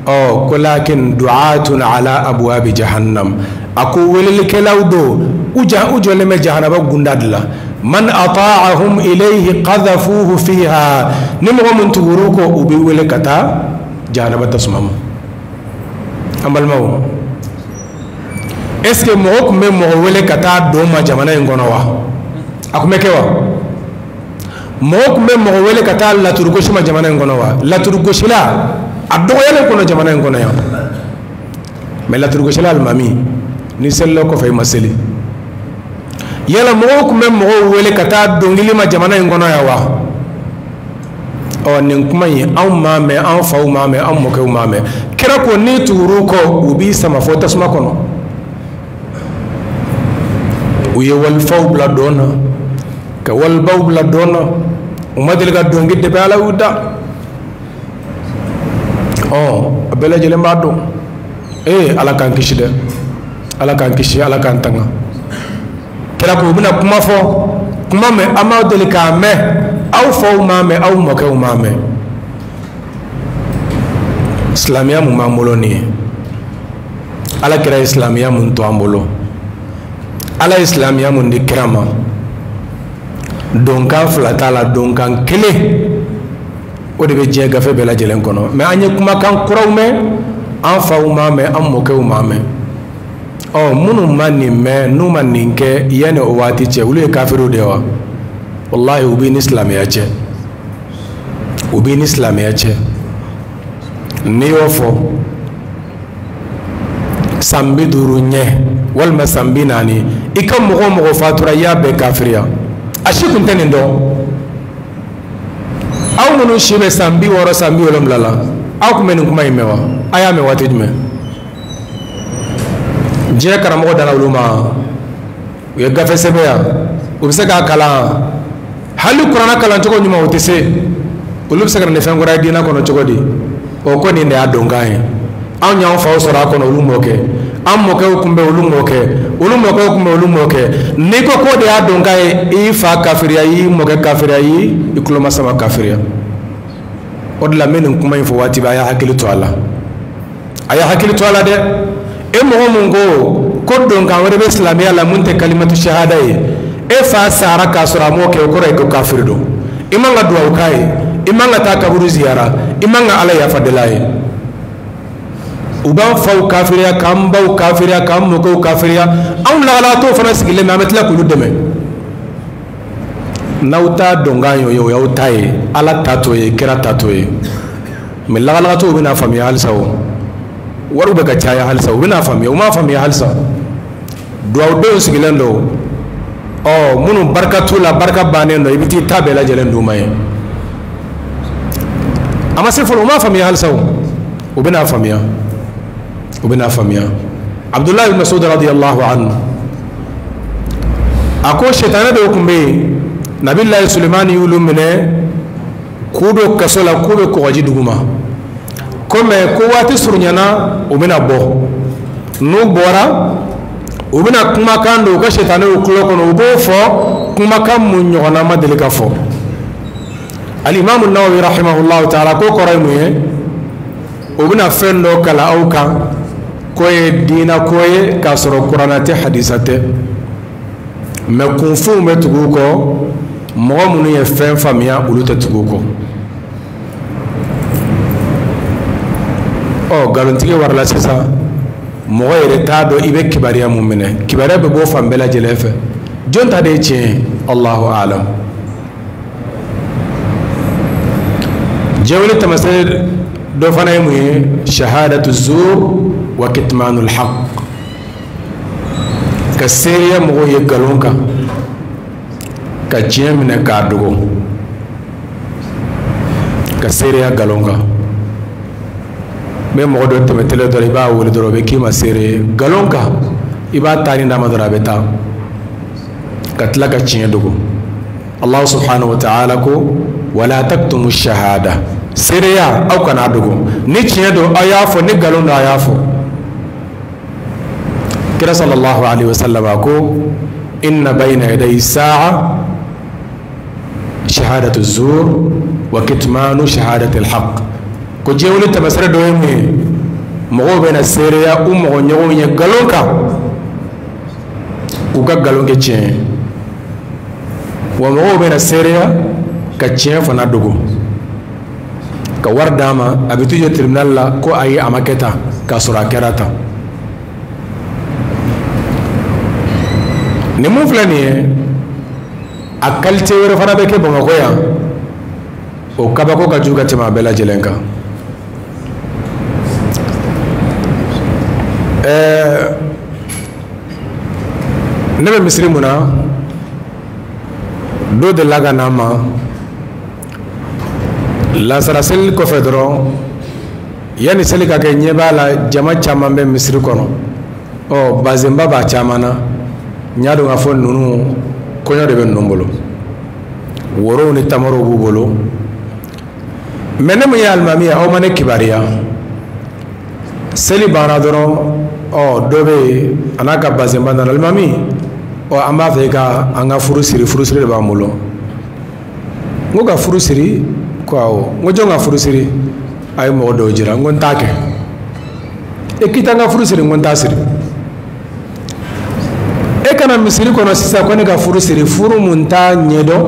Speaker 1: Ɔ ko lakin du'atun ala abwabi jahannam, a ko welelikɛlaw don, u jɔlen bɛ jahanaba gunda de la. Man ata'ahum ilayhi qadhafuhu fiha, ni mɔgɔ mun tugur'u kɔ, u b'i wele ka taa jahanaba tasuma ma. An balimaw, est ce que mɔgɔ tun bɛ mɔgɔ wele ka taa don ma jamana in kɔnɔ wa? A tun bɛ kɛ wa? Mɔgɔ tun bɛ mɔgɔ wele ka taa laturugosi ma jamana in kɔnɔ wa? Laturugosila a dɔgɔyalen kɔnɔ jamana in kɔnɔ yan. Mais laturugosila alimami, ni selila kɔfɛ i ma seli. Yala mɔgɔw tun bɛ mɔgɔw wele ka taa dɔnkili ma jamana in kɔnɔ yan wa? Ɔ nin kuma in anw m'a mɛn, an faw m'a mɛn, an mɔkɛw m'a mɛn. Kira ko n'i tugur'u kɔ, u b'i sama fɔ tasuma kɔnɔ. U ye walifaw bila dɔn na, ka walibaw bila dɔn na, u ma deli ka dɔnkili de bɛ Ala y'u da. Ɔ a bɛɛ lajɛlen b'a dɔn. Ee Ala k'an kisi dɛ, Ala k'an kisi, Ala k'an tanga. Kira ko u bɛna kuma fɔ, kuma mɛn an m'aw deli k'a mɛn, aw faw m'a mɛn, aw mɔkɛw m'a mɛn. Silamɛya mun b'an bolo nin ye, Ala kira ye silamɛya mun to an bolo, Ala ye silamɛya mun di kira ma, donkan fila t'a la, donkan kelen o de bɛ diɲɛ gafe bɛɛ lajɛlen kɔnɔ. Mais an ye kumakan kuraw mɛn, an faw m'a mɛn, an mɔkɛw m'a mɛn. Ɔ minnu ma nin mɛn, n'u ma nin kɛ yanni o waati cɛ, olu ye kafiriw de ye wa? Walahi u b'i ni silamɛya cɛ, u b'i ni silamɛya cɛ. N'i y'o fɔ san 50 ɲɛ walima san 40, i ka mɔgɔ o mɔgɔ fatura, i y'a bɛɛ kafiriya. A si kun tɛ nin dɔn. Aw minnu si bɛ san 60 san 70 la, aw kun bɛ nin kuma in mɛn wa? A y'a mɛn waati jumɛn? Diɲɛ karamɔgɔ dara olu ma, u ye gafe sɛbɛn yan, u bɛ se k'a kalan, hali kuranna kalancogo ɲuman u tɛ se. Olu bɛ se ka na ni fɛn kura ye diinɛ kɔnɔ cogo di? O ko nin de y'a donkan ye. Anw y'an faw sɔrɔ a kɔnɔ, olu m'o kɛ. An mɔkɛw kun bɛ, olu m'o kɛ. Olu mɔkɛw kun bɛ, olu m'o kɛ. N'i ko k'o de y'a donkan ye, i fa kafiriya, i mɔkɛ kafiriya, i kulomasama kafiriya. O de la n bɛ nin kuma in fɔ waati bɛɛ, a y'a hakili to a la, a y'a hakili to a la dɛ. E mɔgɔ mun ko donkan wɛrɛ bɛ silamɛya la mun tɛ kalimatu shahada ye, e fa sara k'a sɔrɔ a m'o kɛ, o kɔrɔ ye ko kafiri don. I man ka duwawu k'a ye, i man ka taa kaburu ziyara, i man ka Ala yafa deli a ye. U b'an faw kafiriya, k'an baw kafiriya, k'an mɔkɛw kafiriya. Anw lagalatɔw fana sigilen bɛ, an bɛ tila k'olu dɛmɛ. N'aw ta donkan y'o ye, o y'aw ta ye, Ala ta t'o ye, kira ta t'o ye. Mais lagalagatɔw bɛna faamuya halisa o. Wariw bɛ ka caya halisa, u bɛna faamuya, u m'a faamuya halisa. Duwawudenw sigilen don, ɔ minnu barika t'u la, barika bannen don, i bɛ t'i ta bɛɛ lajɛlen d'u ma ye. A ma se fɔlɔ, u m'a faamuya halisa o. U bɛna faamuya, u bɛna faamuya. Abdullahi ibn Mas'ud radiyallahu anhu a ko sitanɛ dɔw tun bɛ yen, Nabilayi Sulemani y'olu minɛ k'u don kaso la, k'u bɛ kɔgɔji duguma. Ko mɛ ko waati surunyana, u bɛna bɔ. N'u bɔra, u bɛna kumakan don u ka sitanɛw tulo kɔnɔ, u b'o fɔ kumakan mun ɲɔgɔnna ma deli ka fɔ. Alimami Nawawi rahimahullahu ta'ala ko kɔrɔ ye mun ye? U bɛna fɛn dɔ kalan aw kan k'o ye diinɛ ko ye k'a sɔrɔ kuranna tɛ, hadisa tɛ. Mais kunfinw bɛ tugu u kɔ, mɔgɔ minnu ye fɛn faamuya olu tɛ tugu u kɔ. Ɔ nkalontigɛ warala sisan, mɔgɔ yɛrɛ t'a dɔn i bɛ kibaruya mun minɛ. Kibaruya bɛ bɔ fan bɛɛ lajɛlen fɛ. Jɔn ta de ye tiɲɛ ye? Allahu alam. Diɲɛ wuli taamasere dɔ fana ye mun ye? Shahadatu zur wa kitmanul haq, ka seereya mɔgɔw ye nkalon kan, ka tiɲɛ minɛ k'a dogo, ka seereya nkalon kan. N bɛ mɔgɔ dɔ tɛmɛtɔla dɔrɔn, i b'a wele dɔrɔn, o bɛ k'i ma seere ye nkalon kan, i b'a taa ni d'a ma dɔrɔn, a bɛ taa, ka tila ka tiɲɛ dogo. Allah subhanahu wa ta'ala ko wala taktumu shahada, seereya aw kana dogo, ni tiɲɛ don aw y'a fɔ, ni nkalon don aw y'a fɔ. Kira sallallahu alaihi wasallam ko inna bayna yaday sa'a shahadatu zur wa kitmanu shahadati alhaq. Ko diɲɛ wuli taamasere dɔ ye mun ye? Mɔgɔw bɛna seereya u mɔgɔ ɲɔgɔnw ye nkalon kan, k'u ka nkalon kɛ tiɲɛ ye, wa mɔgɔw bɛna seereya ka tiɲɛ fana dogo, ka wari d'a ma, a bɛ t'u jɔ tribunal la ko ayi a ma kɛ tan, k'a sɔrɔ a kɛra tan. Nin mun filɛ nin ye, a qualité wɛrɛ fana bɛ kɛ Bamakɔ yan, o kabako ka jugu ka tɛmɛ a bɛɛ lajɛlen kan. Ne bɛ misiri mun na, dɔ delila ka na n ma lansara seli kɔfɛ dɔrɔn, yanni seli ka kɛ, ɲɛ b'a la jama caman bɛ misiri kɔnɔ, ɔ bazenba b'a caman na. N y'a dɔn k'a fɔ ninnu kɔɲɔ de bɛ ninnu bolo, worow ni tamarow b'u bolo. Mɛ ne mun ye alimami ye, aw ma ne kibaruya. Seli banna dɔrɔn, ɔ dɔ bɛ yen a n'a ka bazenba nana, alimami, ɔ an b'a fɛ ka an ka furu siri, furu siri de b'an bolo. N ko ka furu siri? Ko awɔ. N ko jɔn ka furu siri? A ye mɔgɔ dɔw jira. N ko n t'a kɛ. E k'i t'an ka furu siri? N ko n t'a siri. E kana misiri kɔnɔ sisan ko ne ka furu siri, furu mun t'a ɲɛdɔn,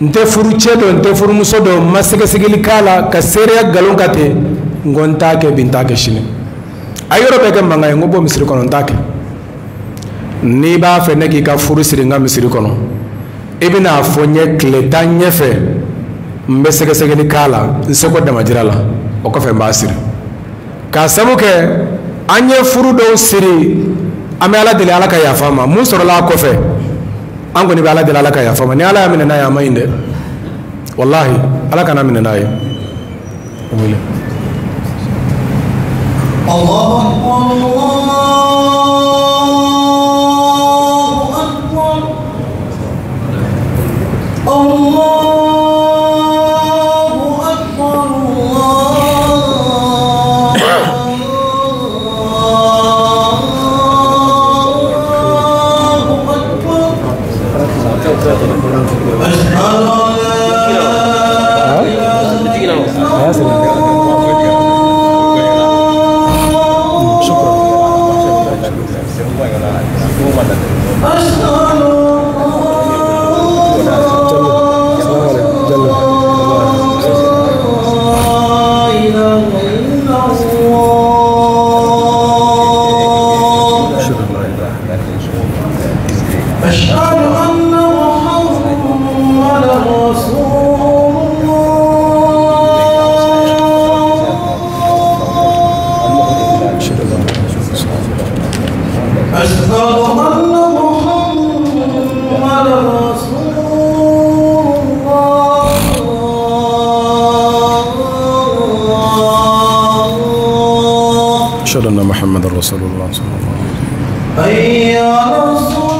Speaker 1: n tɛ furu cɛ dɔn, n tɛ furumuso dɔn, n ma sɛgɛsɛgɛli k'a la, ka seereya nkalon kan ten. N ko n t'a kɛ bi, n t'a kɛ sini. A yɔrɔ bɛɛ kɛ mankan ye. N ko bɔ misiri kɔnɔ, n t'a kɛ. N'i b'a fɛ ne k'i ka furu siri n ka misiri kɔnɔ, i bɛna fɔ n ye tile 10 ɲɛfɛ, n bɛ sɛgɛsɛgɛli k'a la, n seko damajira la, o kɔfɛ n b'a siri. K'a sabu kɛ an ye furu dɔw siri, an bɛ Ala deli Ala ka yafa ma, mun sɔrɔla a kɔfɛ, an kɔni bɛ Ala deli Ala ka yafa ma. Ni Ala y'a minɛ n'a ye, a ma ɲi dɛ, walahi Ala kana minɛ n'a ye. Wele.
Speaker 2: Allahu akbar, Allahu akbar, Allahu akbar, Allahu akbar. Ashhadu an la ilaha illallah. أشهد أن محمدا رسول الله. أشهد أن محمدا رسول الله.
Speaker 1: أشهد أن محمدا رسول الله صلى الله عليه وسلم.
Speaker 2: حي على الصلاة.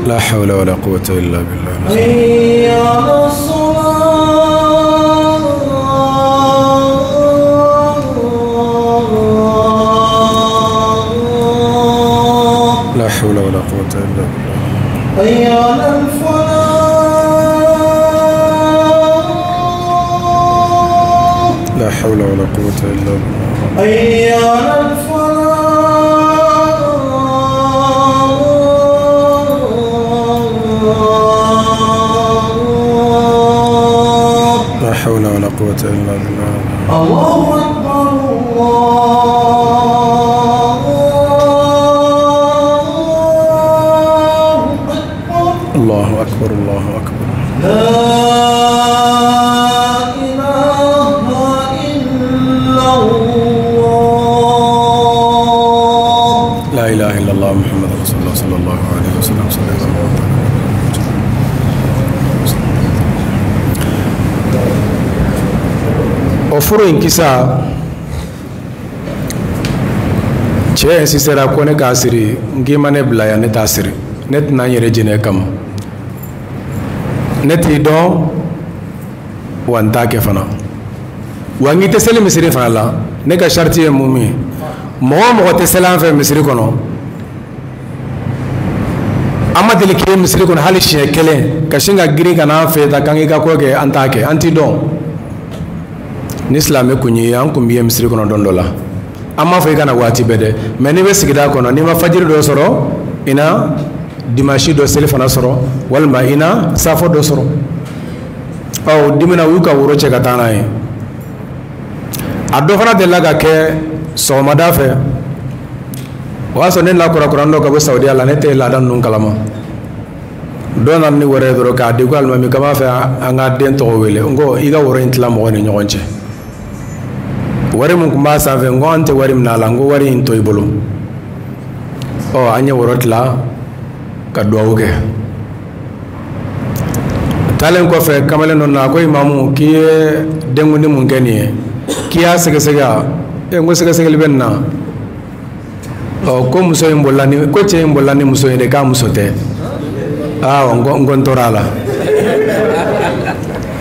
Speaker 1: لا حول ولا قوة إلا بالله.
Speaker 2: حي على الصلاة.
Speaker 1: لا حول ولا قوة إلا بالله.
Speaker 2: حي على الفلاح.
Speaker 1: لا حول ولا قوة إلا بالله.
Speaker 2: حي على الفلاح.
Speaker 1: لا حول ولا قوة إلا بالله.
Speaker 2: الله أكبر، الله
Speaker 1: Allahu akbar.
Speaker 2: La ilaha illallah.
Speaker 1: La ilaha illallah Muhammad rasulullah sallallahu alaihi wasallam. O furu in kisa, cɛ insistera ko ne k'a siri, n k'i ma ne bila yan, ne t'a siri, ne tɛna n yɛrɛ jɛnɛ kama, ne t'i dɔn wa n t'a kɛ fana, wa n k'i tɛ seli misiri fana la. Ne ka sariti ye mun ye, mɔgɔ o mɔgɔ tɛ seli an fɛ misiri kɔnɔ, an ma deli k'i ye misiri kɔnɔ hali siɲɛ kelen ka sin ka girin ka n'an fɛ tan k'an k'i ka ko kɛ, an t'a kɛ, an t'i dɔn. Ni silamɛ kun ye, an kun b'i ye misiri kɔnɔ don dɔ la, an m'a fɔ i kana waati bɛɛ dɛ, mɛ n'i bɛ sigida kɔnɔ, n'i ma fajiri dɔ sɔrɔ, i na dimanche dɔ seli fana sɔrɔ, walima i na safo dɔ sɔrɔ. Ɔ o dimina, u y'u ka woro cɛ ka taa n'a ye. A dɔ fana delila ka kɛ sɔgɔmada fɛ, o y'a sɔrɔ ne la kurakurani dɔ ka bɔ Saudiya la, ne tɛ laada ninnu kalama. Dɔ nana ni wɛrɛ ye dɔrɔn k'a di ko alimami k'an b'a fɛ an ka den tɔgɔ wele. N ko i ka woro in tila mɔgɔw ni ɲɔgɔn cɛ. Wari min tun b'a sanfɛ, n ko an tɛ wari minɛ a la, n ko wari in to i bolo. Ɔ an ye woro tila ka duwawu kɛ. Taalen kɔfɛ, kamalen dɔ nana ko imamu, k'i ye denkundi mun kɛ nin ye, k'i y'a sɛgɛsɛgɛ wa? E, n ko sɛgɛsɛgɛli bɛ nin na. Ɔ ko muso in bolila ni, ko cɛ in bolila ni muso in de, k'a muso tɛ. Awɔ, n ko n tora a la.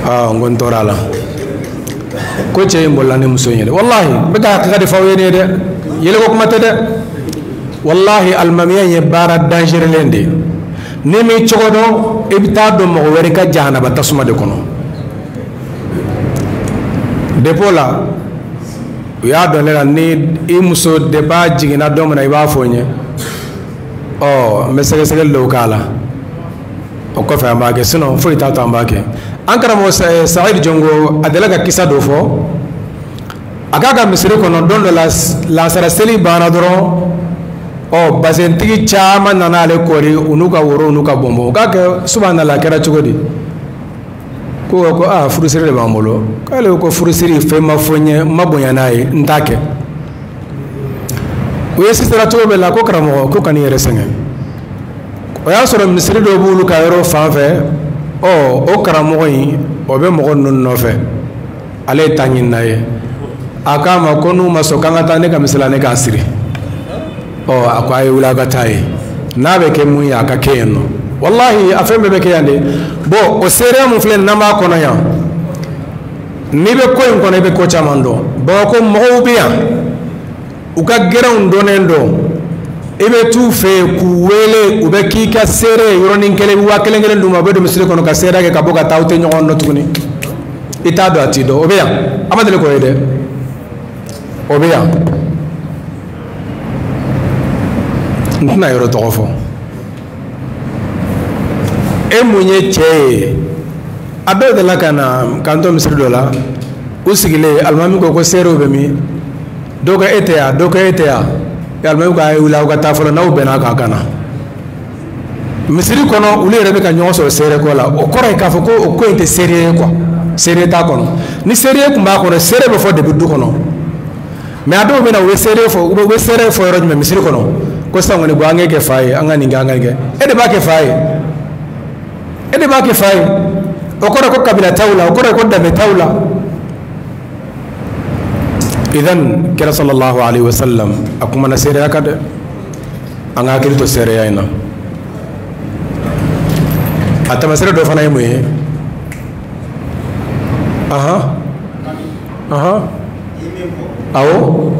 Speaker 1: Awɔ, n ko n tora a la. Ko cɛ in bolila ni muso in ye dɛ. Walahi, n bɛ ka hakika de fɔ aw ye nin ye dɛ, yɛlɛko kuma tɛ dɛ. Walahi, alimamiya in ye baara dangerelen de ye. N'i m'i cogo dɔn, i bɛ taa don mɔgɔ wɛrɛ ka jahanaba tasuma de kɔnɔ. Depuis o la, u y'a dɔn ne la, ni i muso depuis a jiginna don min na, i b'a fɔ n ye. Ɔ n bɛ sɛgɛsɛgɛli dɔw k'a la, o kɔfɛ an b'a kɛ, sinon foyi t'a to an b'a kɛ. An karamɔgɔ Saïd Jongo, a delila ka kisa dɔ fɔ a k'a ka misiri kɔnɔ don dɔ la, lansara seli banna dɔrɔn, ɔ bazɛntigi caman nana ale kɔri, u n'u ka woro n'u ka bɔnbɔn. U k'a kɛ subhanallah, a kɛra cogo di? Ko aa furusiri de b'an bolo. K'ale ko furusiri fɛn ma fɔ n ye, n ma bonya n'a ye, n t'a kɛ. U ye sisira cogo bɛɛ la, ko karamɔgɔ ko kan'i yɛrɛ sɛgɛn. O y'a sɔrɔ misiri dɔ b'olu ka yɔrɔ fan fɛ. Ɔ o karamɔgɔ in, o bɛ mɔgɔ ninnu nɔfɛ, ale ye ta ɲinina ye. A k'a ma ko n'u ma sɔn k'an ka taa ne ka misiri la, ne k'a siri. Ɔ a ko a ye wuli a ka taa yen, n'a bɛ kɛ mun ye a ka kɛ yen nɔ. Walahi, a fɛn bɛɛ bɛ kɛ yan de. Bon, o seereya mun filɛ n'an b'a kɔnɔ yan, n'i bɛ ko in kɔnɔ, i bɛ ko caman dɔn. Bamakɔ mɔgɔw bɛ yan, u ka gɛrɛnw dɔnnen don. I bɛ t'u fɛ yen k'u wele, u bɛ k'i ka seere ye yɔrɔnin kelen, i bɛ 1000 kelen d'u ma, u bɛ don misiri kɔnɔ ka seereya kɛ ka bɔ ka taa, aw tɛ ɲɔgɔn dɔn tuguni. I t'a dɔn, a t'i dɔn. O bɛ yan, a ma deli k'o ye dɛ, o bɛ yan. N tɛna yɔrɔ tɔgɔ fɔ. E mun ye cɛ ye, a dɔw delila ka na k'an to misiri dɔ la, u sigilen, alimami ko seerew bɛ min? Dɔw ko e tɛ yan, dɔw ko e tɛ yan. Alimami ko a ye wuli aw ka taa fɔlɔ, n'aw bɛnna k'a ka na misiri kɔnɔ. Olu yɛrɛ bɛ ka ɲɔgɔn sɔrɔ seere ko la. O kɔrɔ ye k'a fɔ ko o ko in tɛ seere ye quoi, seere t'a kɔnɔ. Ni seere tun b'a kɔnɔ, seere bɛ fɔ depuis du kɔnɔ. Mais a dɔw bɛ na, u bɛ seere fɔ, u bɛ seere fɔ yɔrɔ jumɛn? Misiri kɔnɔ. Ko sisan kɔni, bon, an k'e kɛ fa ye, an ka nin kɛ, an ka nin kɛ. E de b'a kɛ fa ye, e de b'a kɛ fa ye. O kɔrɔ ko kabila t'aw la, o kɔrɔ ko danbe t'aw la. Idan kira sallallahu alaihi wasallam a kumana seereya kan dɛ, an ka hakili to seereya in na. A taamasere dɔ fana ye mun ye? Ahan ahan, awɔ.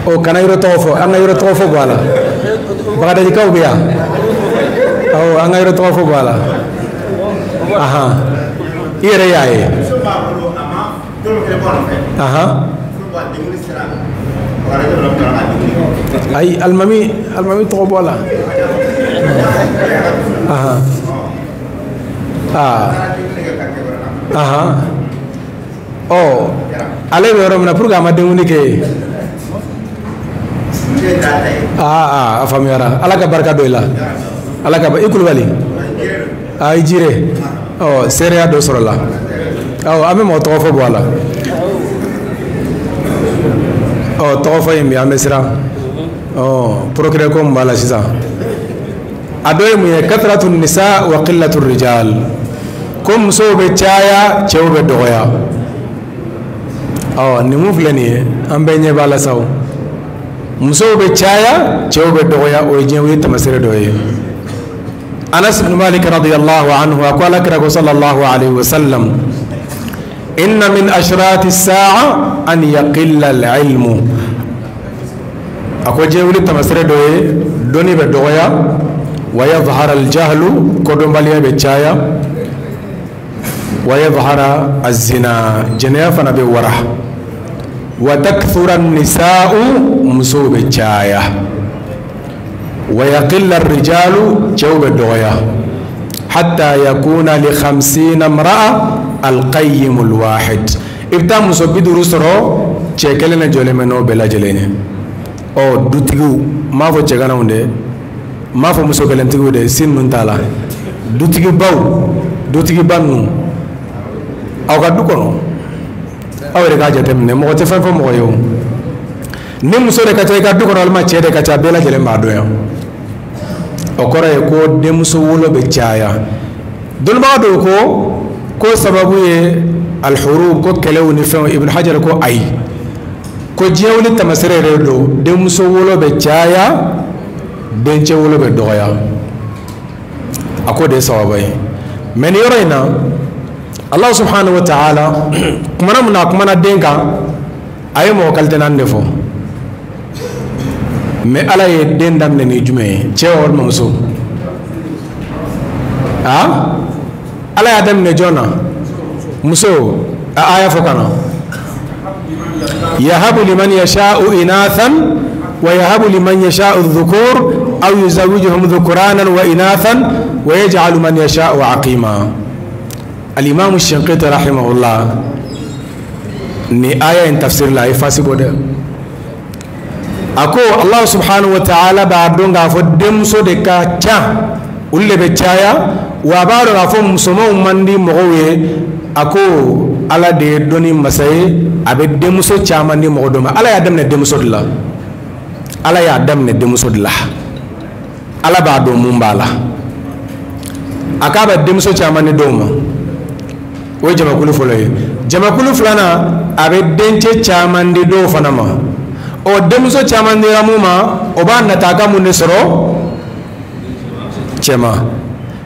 Speaker 1: O kana yɔrɔ tɔgɔ fɔ, an ka yɔrɔ tɔgɔ fɔ bɔ a la. Bagadajikaw bɛ yan, awɔ, an ka yɔrɔ tɔgɔ fɔ bɔ a la. Ahan, i yɛrɛ y'a ye. Ahan, ayi, alimami tɔgɔ bɔ a la. Ahan, aa, ahan, ɔ ale bɛ yɔrɔ min na pour que a ma denkundi kɛ yen. Aa, a faamuyara, Ala ka barika don i la. Ala ka i Kulubali a i jire ɔ seereya dɔ sɔrɔla awɔ an bɛ mɔgɔ tɔgɔ fɔ bɔ a la ɔ tɔgɔ fɔ in bi an bɛ siran ɔ procureur ko min b'a la sisan a dɔ ye mun ye kathratu nisa wa qillatu rijal ko musow bɛ caya cɛw bɛ dɔgɔya ɔ nin mun filɛ nin ye an bɛɛ ɲɛ b'a la sa o musow bɛ caya cɛw bɛ dɔgɔya o ye diɲɛ wuli taamasere dɔ ye. Anas ibn Malik radiyallahu anhu a ko ala kira ko sallallahu alayhi wa sallam inna min ashrati sa'a an yaqilla al-ilmu a ko diɲɛ wuli taamasere dɔ ye dɔnni bɛ dɔgɔya wa yadhhara al-jahlu kodɔnbaliya bɛ caya wa yadhhara az-zina jɛnɛya fana bɛ wara wa takthura an-nisa'u musow bɛ caya wa yaqilla ar-rijalu cɛw bɛ dɔgɔya hatta yakuna li khamsina imra'a al-qayyim al-wahid i bɛ taa muso 50 sɔrɔ cɛ kelen de jɔlen bɛ n'o bɛɛ lajɛlen ye. Ɔ dutigiw n m'a fɔ cɛganaw dɛ n m'a fɔ muso kelentigiw dɛ si ninnu t'a la dutigibaw dutigiba ninnu aw ka du kɔnɔ aw yɛrɛ k'a jateminɛ mɔgɔ tɛ fɛn fɔ mɔgɔ ye o ni muso de ka ca i ka du kɔnɔ walima cɛ de ka ca bɛɛ lajɛlen b'a dɔn yan o kɔrɔ ye ko denmuso wolo bɛ caya dɔnnibaga dɔw ko sababu ye alihurub ko kɛlɛw ni fɛnw Ibn Hajar ko ayi ko diɲɛ wuli taamasere yɛrɛ don denmuso wolo bɛ caya dencɛ wolo bɛ dɔgɔya a ko de ye sababa ye mɛ nin yɔrɔ in na Allah subhanahu wa ta'ala kumana mun na a kumana den kan a ye mɔgɔ kalite naani de fɔ mɛ ala ye den daminɛ ni jumɛn ye cɛ walima muso a ala y'a daminɛ jɔn na muso a aya fɔ ka na yahabu liman yasha'u inathan wa yahabu liman yasha'u dhukur aw yuzawijuhum dhukuranan wa inathan wa yaj'alu man yasha'u aqima. Al-Imam Shinqiti rahimahullah ni aya in tafsir la a ye fasi bɔ dɛ a ko Allah subhanahu wa ta'ala b'a dɔn k'a fɔ denmuso de ka ca olu de bɛ caya wa a b'a dɔn k'a fɔ musomanw man di mɔgɔw ye a ko ala de ye dɔnni masa ye a bɛ denmuso caman di mɔgɔ dɔ ma ala y'a daminɛ denmuso de la ala y'a daminɛ denmuso de la ala b'a dɔn mun b'a la a k'a bɛ denmuso caman di dɔw ma o ye jamakulu fɔlɔ ye jamakulu filanan a bɛ dencɛ caman di dɔw fana ma ɔ denmuso caman dira mun ma o b'a nata a ka mun de sɔrɔ cɛman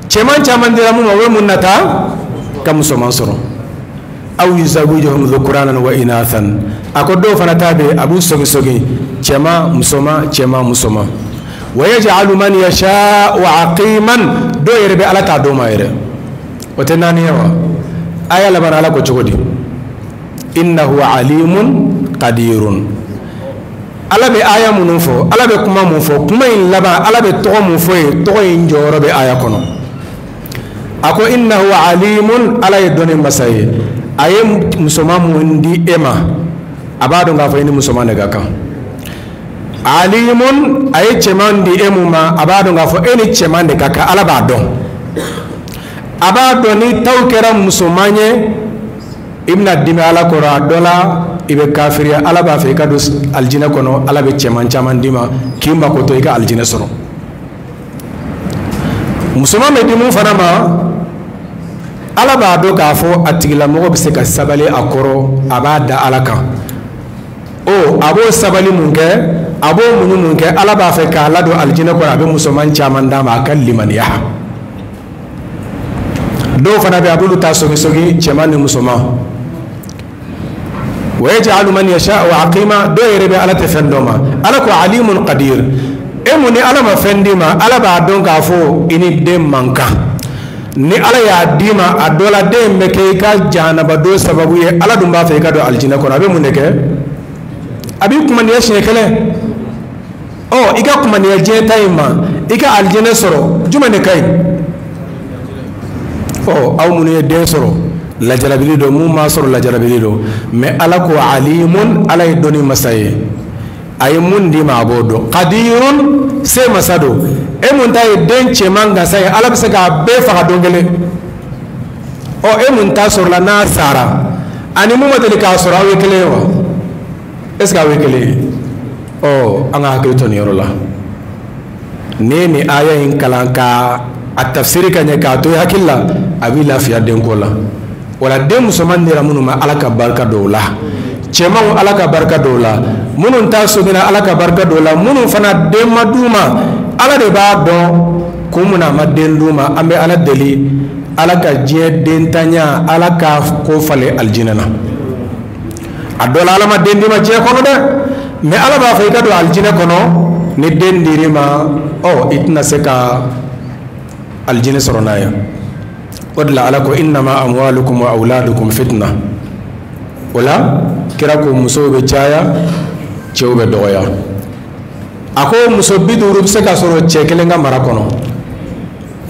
Speaker 1: cɛman caman dira mun ma o bɛ mun nata ka musoman sɔrɔ aw yuzawijuhum dhukuranan wa inathan a ko dɔw fana ta bɛ a b'u sogi cɛman musoman cɛman musoman wa yaj'alu man yasha'u aqiman dɔw yɛrɛ bɛ ala t'a dɔw ma yɛrɛ o tɛ naani ye wa aya laban ala ko cogo di innahu alimun qadirun ala bɛ aya minnu fɔ ala bɛ kuma mun fɔ kuma in laban ala bɛ tɔgɔ mun fɔ ye tɔgɔ in jɔyɔrɔ bɛ aya kɔnɔ a ko innahu alimun ala ye dɔnni masa ye a ye musoman mun di e ma a b'a dɔn k'a fɔ i ni musoman de ka kan alimun a ye cɛman di e mun ma a b'a dɔn k'a fɔ e ni cɛman de ka kan ala b'a dɔn a b'a dɔn ni taw kɛra musoman ye i bɛna dimi ala kɔrɔ a dɔ la i bɛ kafiriya ala b'a fɛ i ka don alijinɛ kɔnɔ ala bɛ cɛman caman d'i ma k'i mako to i ka alijinɛ sɔrɔ musoman bɛ di mun fana ma ala b'a dɔn k'a fɔ a tigilamɔgɔ bɛ se ka sabali a kɔrɔ a b'a da ala kan o a b'o sabali mun kɛ a b'o muɲu mun kɛ ala b'a fɛ k'a ladon alijinɛ kɔnɔ a bɛ musoman caman d'a ma a ka limaniya dɔw fana bɛ a b'olu ta sogi cɛman ni musoman wa yaj'alu man yasha'u aqima dɔw yɛrɛ bɛ ala tɛ fɛn dɔ ma ala ko alimun qadir e mun ni ala ma fɛn d'i ma ala b'a dɔn k'a fɔ i ni den man kan ni ala y'a d'i ma a dɔ la den bɛ kɛ i ka jahanaba don sababu ye ala dun b'a fɛ i ka don alijinɛ kɔnɔ a bɛ mun de kɛ a b'i kumaniya siɲɛ kelen ɔ i ka kumaniya diɲɛ ta in ma i ka alijinɛ sɔrɔ jumɛn de ka ɲi ɔ aw minnu ye den sɔrɔ lajarabili don mun m'a sɔrɔ lajarabili don mɛ ala ko alimun ala ye dɔnni masa ye a ye mun d'i ma a b'o dɔn qadirun se masa don E mun ta ye den cɛman gansan ye, Ala bɛ se k'a bɛɛ faga don kelen. Ɔ e mun ta sɔrɔla n'a sara ani mun ma deli k'a sɔrɔ, aw ye kelen ye wa? Est ce que aw ye kelen ye? Ɔ an ka hakili to nin yɔrɔ la. N'i ye nin aya in kalan ka a tafsiri ka ɲɛ k'a to i hakili la, a b'i lafiya denko la. Wala den musoman dira minnu ma, Ala ka barika don o la. Cɛmanw, Ala ka barika don o la. Minnu ta sɔmina, Ala ka barika don o la. Minnu fana den ma d'u ma, Ala de b'a dɔn kun mun na a ma den d'u ma. An bɛ Ala deli, Ala ka diɲɛ dentanya, Ala ka ko falen alijinɛ na. A dɔ la Ala ma den d'i ma diɲɛ kɔnɔ dɛ, mais Ala b'a fɔ i ka don alijinɛ kɔnɔ ni den dir'i ma, ɔ i tɛna se ka alijinɛ sɔrɔ n'a ye. O de la Ala ko innama amwalukum wa awladukum fitna. O la kira ko musow bɛ caya, cɛw bɛ dɔgɔya. A ko muso 50 bɛ se ka sɔrɔ cɛ kelen ka mara kɔnɔ,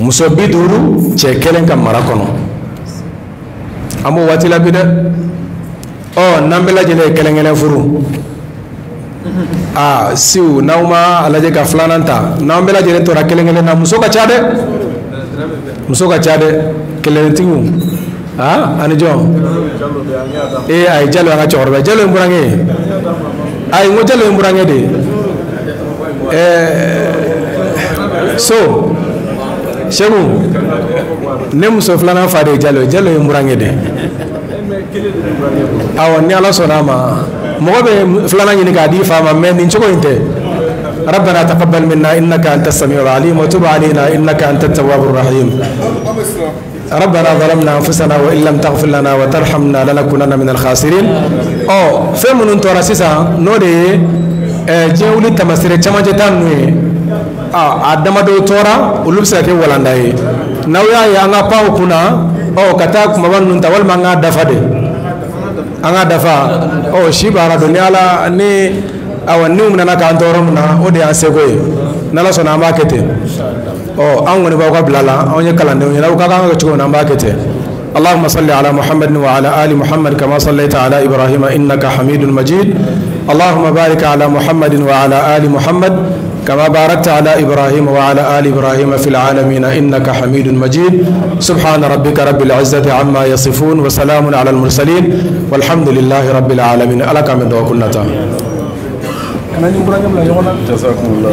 Speaker 1: muso 50 cɛ kelen ka mara kɔnɔ. An b'o waati la bi dɛ. Ɔ n'an bɛɛ lajɛlen ye kelen kelen furu, aa siw n'aw ma a lajɛ ka filanan ta, n'an bɛɛ lajɛlen tora kelen kelen na, muso ka ca dɛ, muso ka ca dɛ, kelentigiw. Aa ani jɔn? Ee ayi, Jalo an ka cɛkɔrɔba, Jalo ye n burankɛ ye. Ayi, n ko Jalo ye n burankɛ de ye. Ɛɛ so Segu, ne muso filanan fa de ye Jalo ye, Jalo ye n burankɛ de ye. Awɔ, ni Ala sɔnna a ma, mɔgɔ bɛ filanan ɲini k'a di fa ma, mais nin cogo in tɛ. ربنا تقبل منا إنك أنت السميع العليم وتب علينا إنك أنت التواب الرحيم. ربنا ظلمنا أنفسنا وإن لم تغفر لنا وترحمنا لنكونن من الخاسرين. Ɔ fɛn minnu tora sisan, n'o de ye diɲɛ wuli taamasere camancɛ ta ninnu ye, a damadɔ tora, olu bɛ se ka kɛ walanda ye. N'aw y'a ye an ka pan o kunna, ɔ ka taa kumaba ninnu ta, walima an k'a dafa de, an k'a dafa. Ɔ si baara don ni Ala ni awa n'u nana k'an tɔɔrɔ min na, o de y'an seko ye. N'Ala sɔnna, an b'a kɛ ten. Ɔ an kɔni b'aw ka bila la, anw ye kalandenw ye, n'aw ka kan ka kɛ cogo min na, an b'a kɛ ten. اللهم صل على محمد وعلى آل محمد كما صليت على إبراهيم إنك حميد مجيد. اللهم بارك على محمد وعلى آل محمد كما باركت على إبراهيم وعلى آل إبراهيم في العالمين إنك حميد مجيد. سبحان ربك رب العزة عما يصفون وسلام على المرسلين والحمد لله رب العالمين. ألك من دعوة كنا تام.
Speaker 3: Jazakumullah.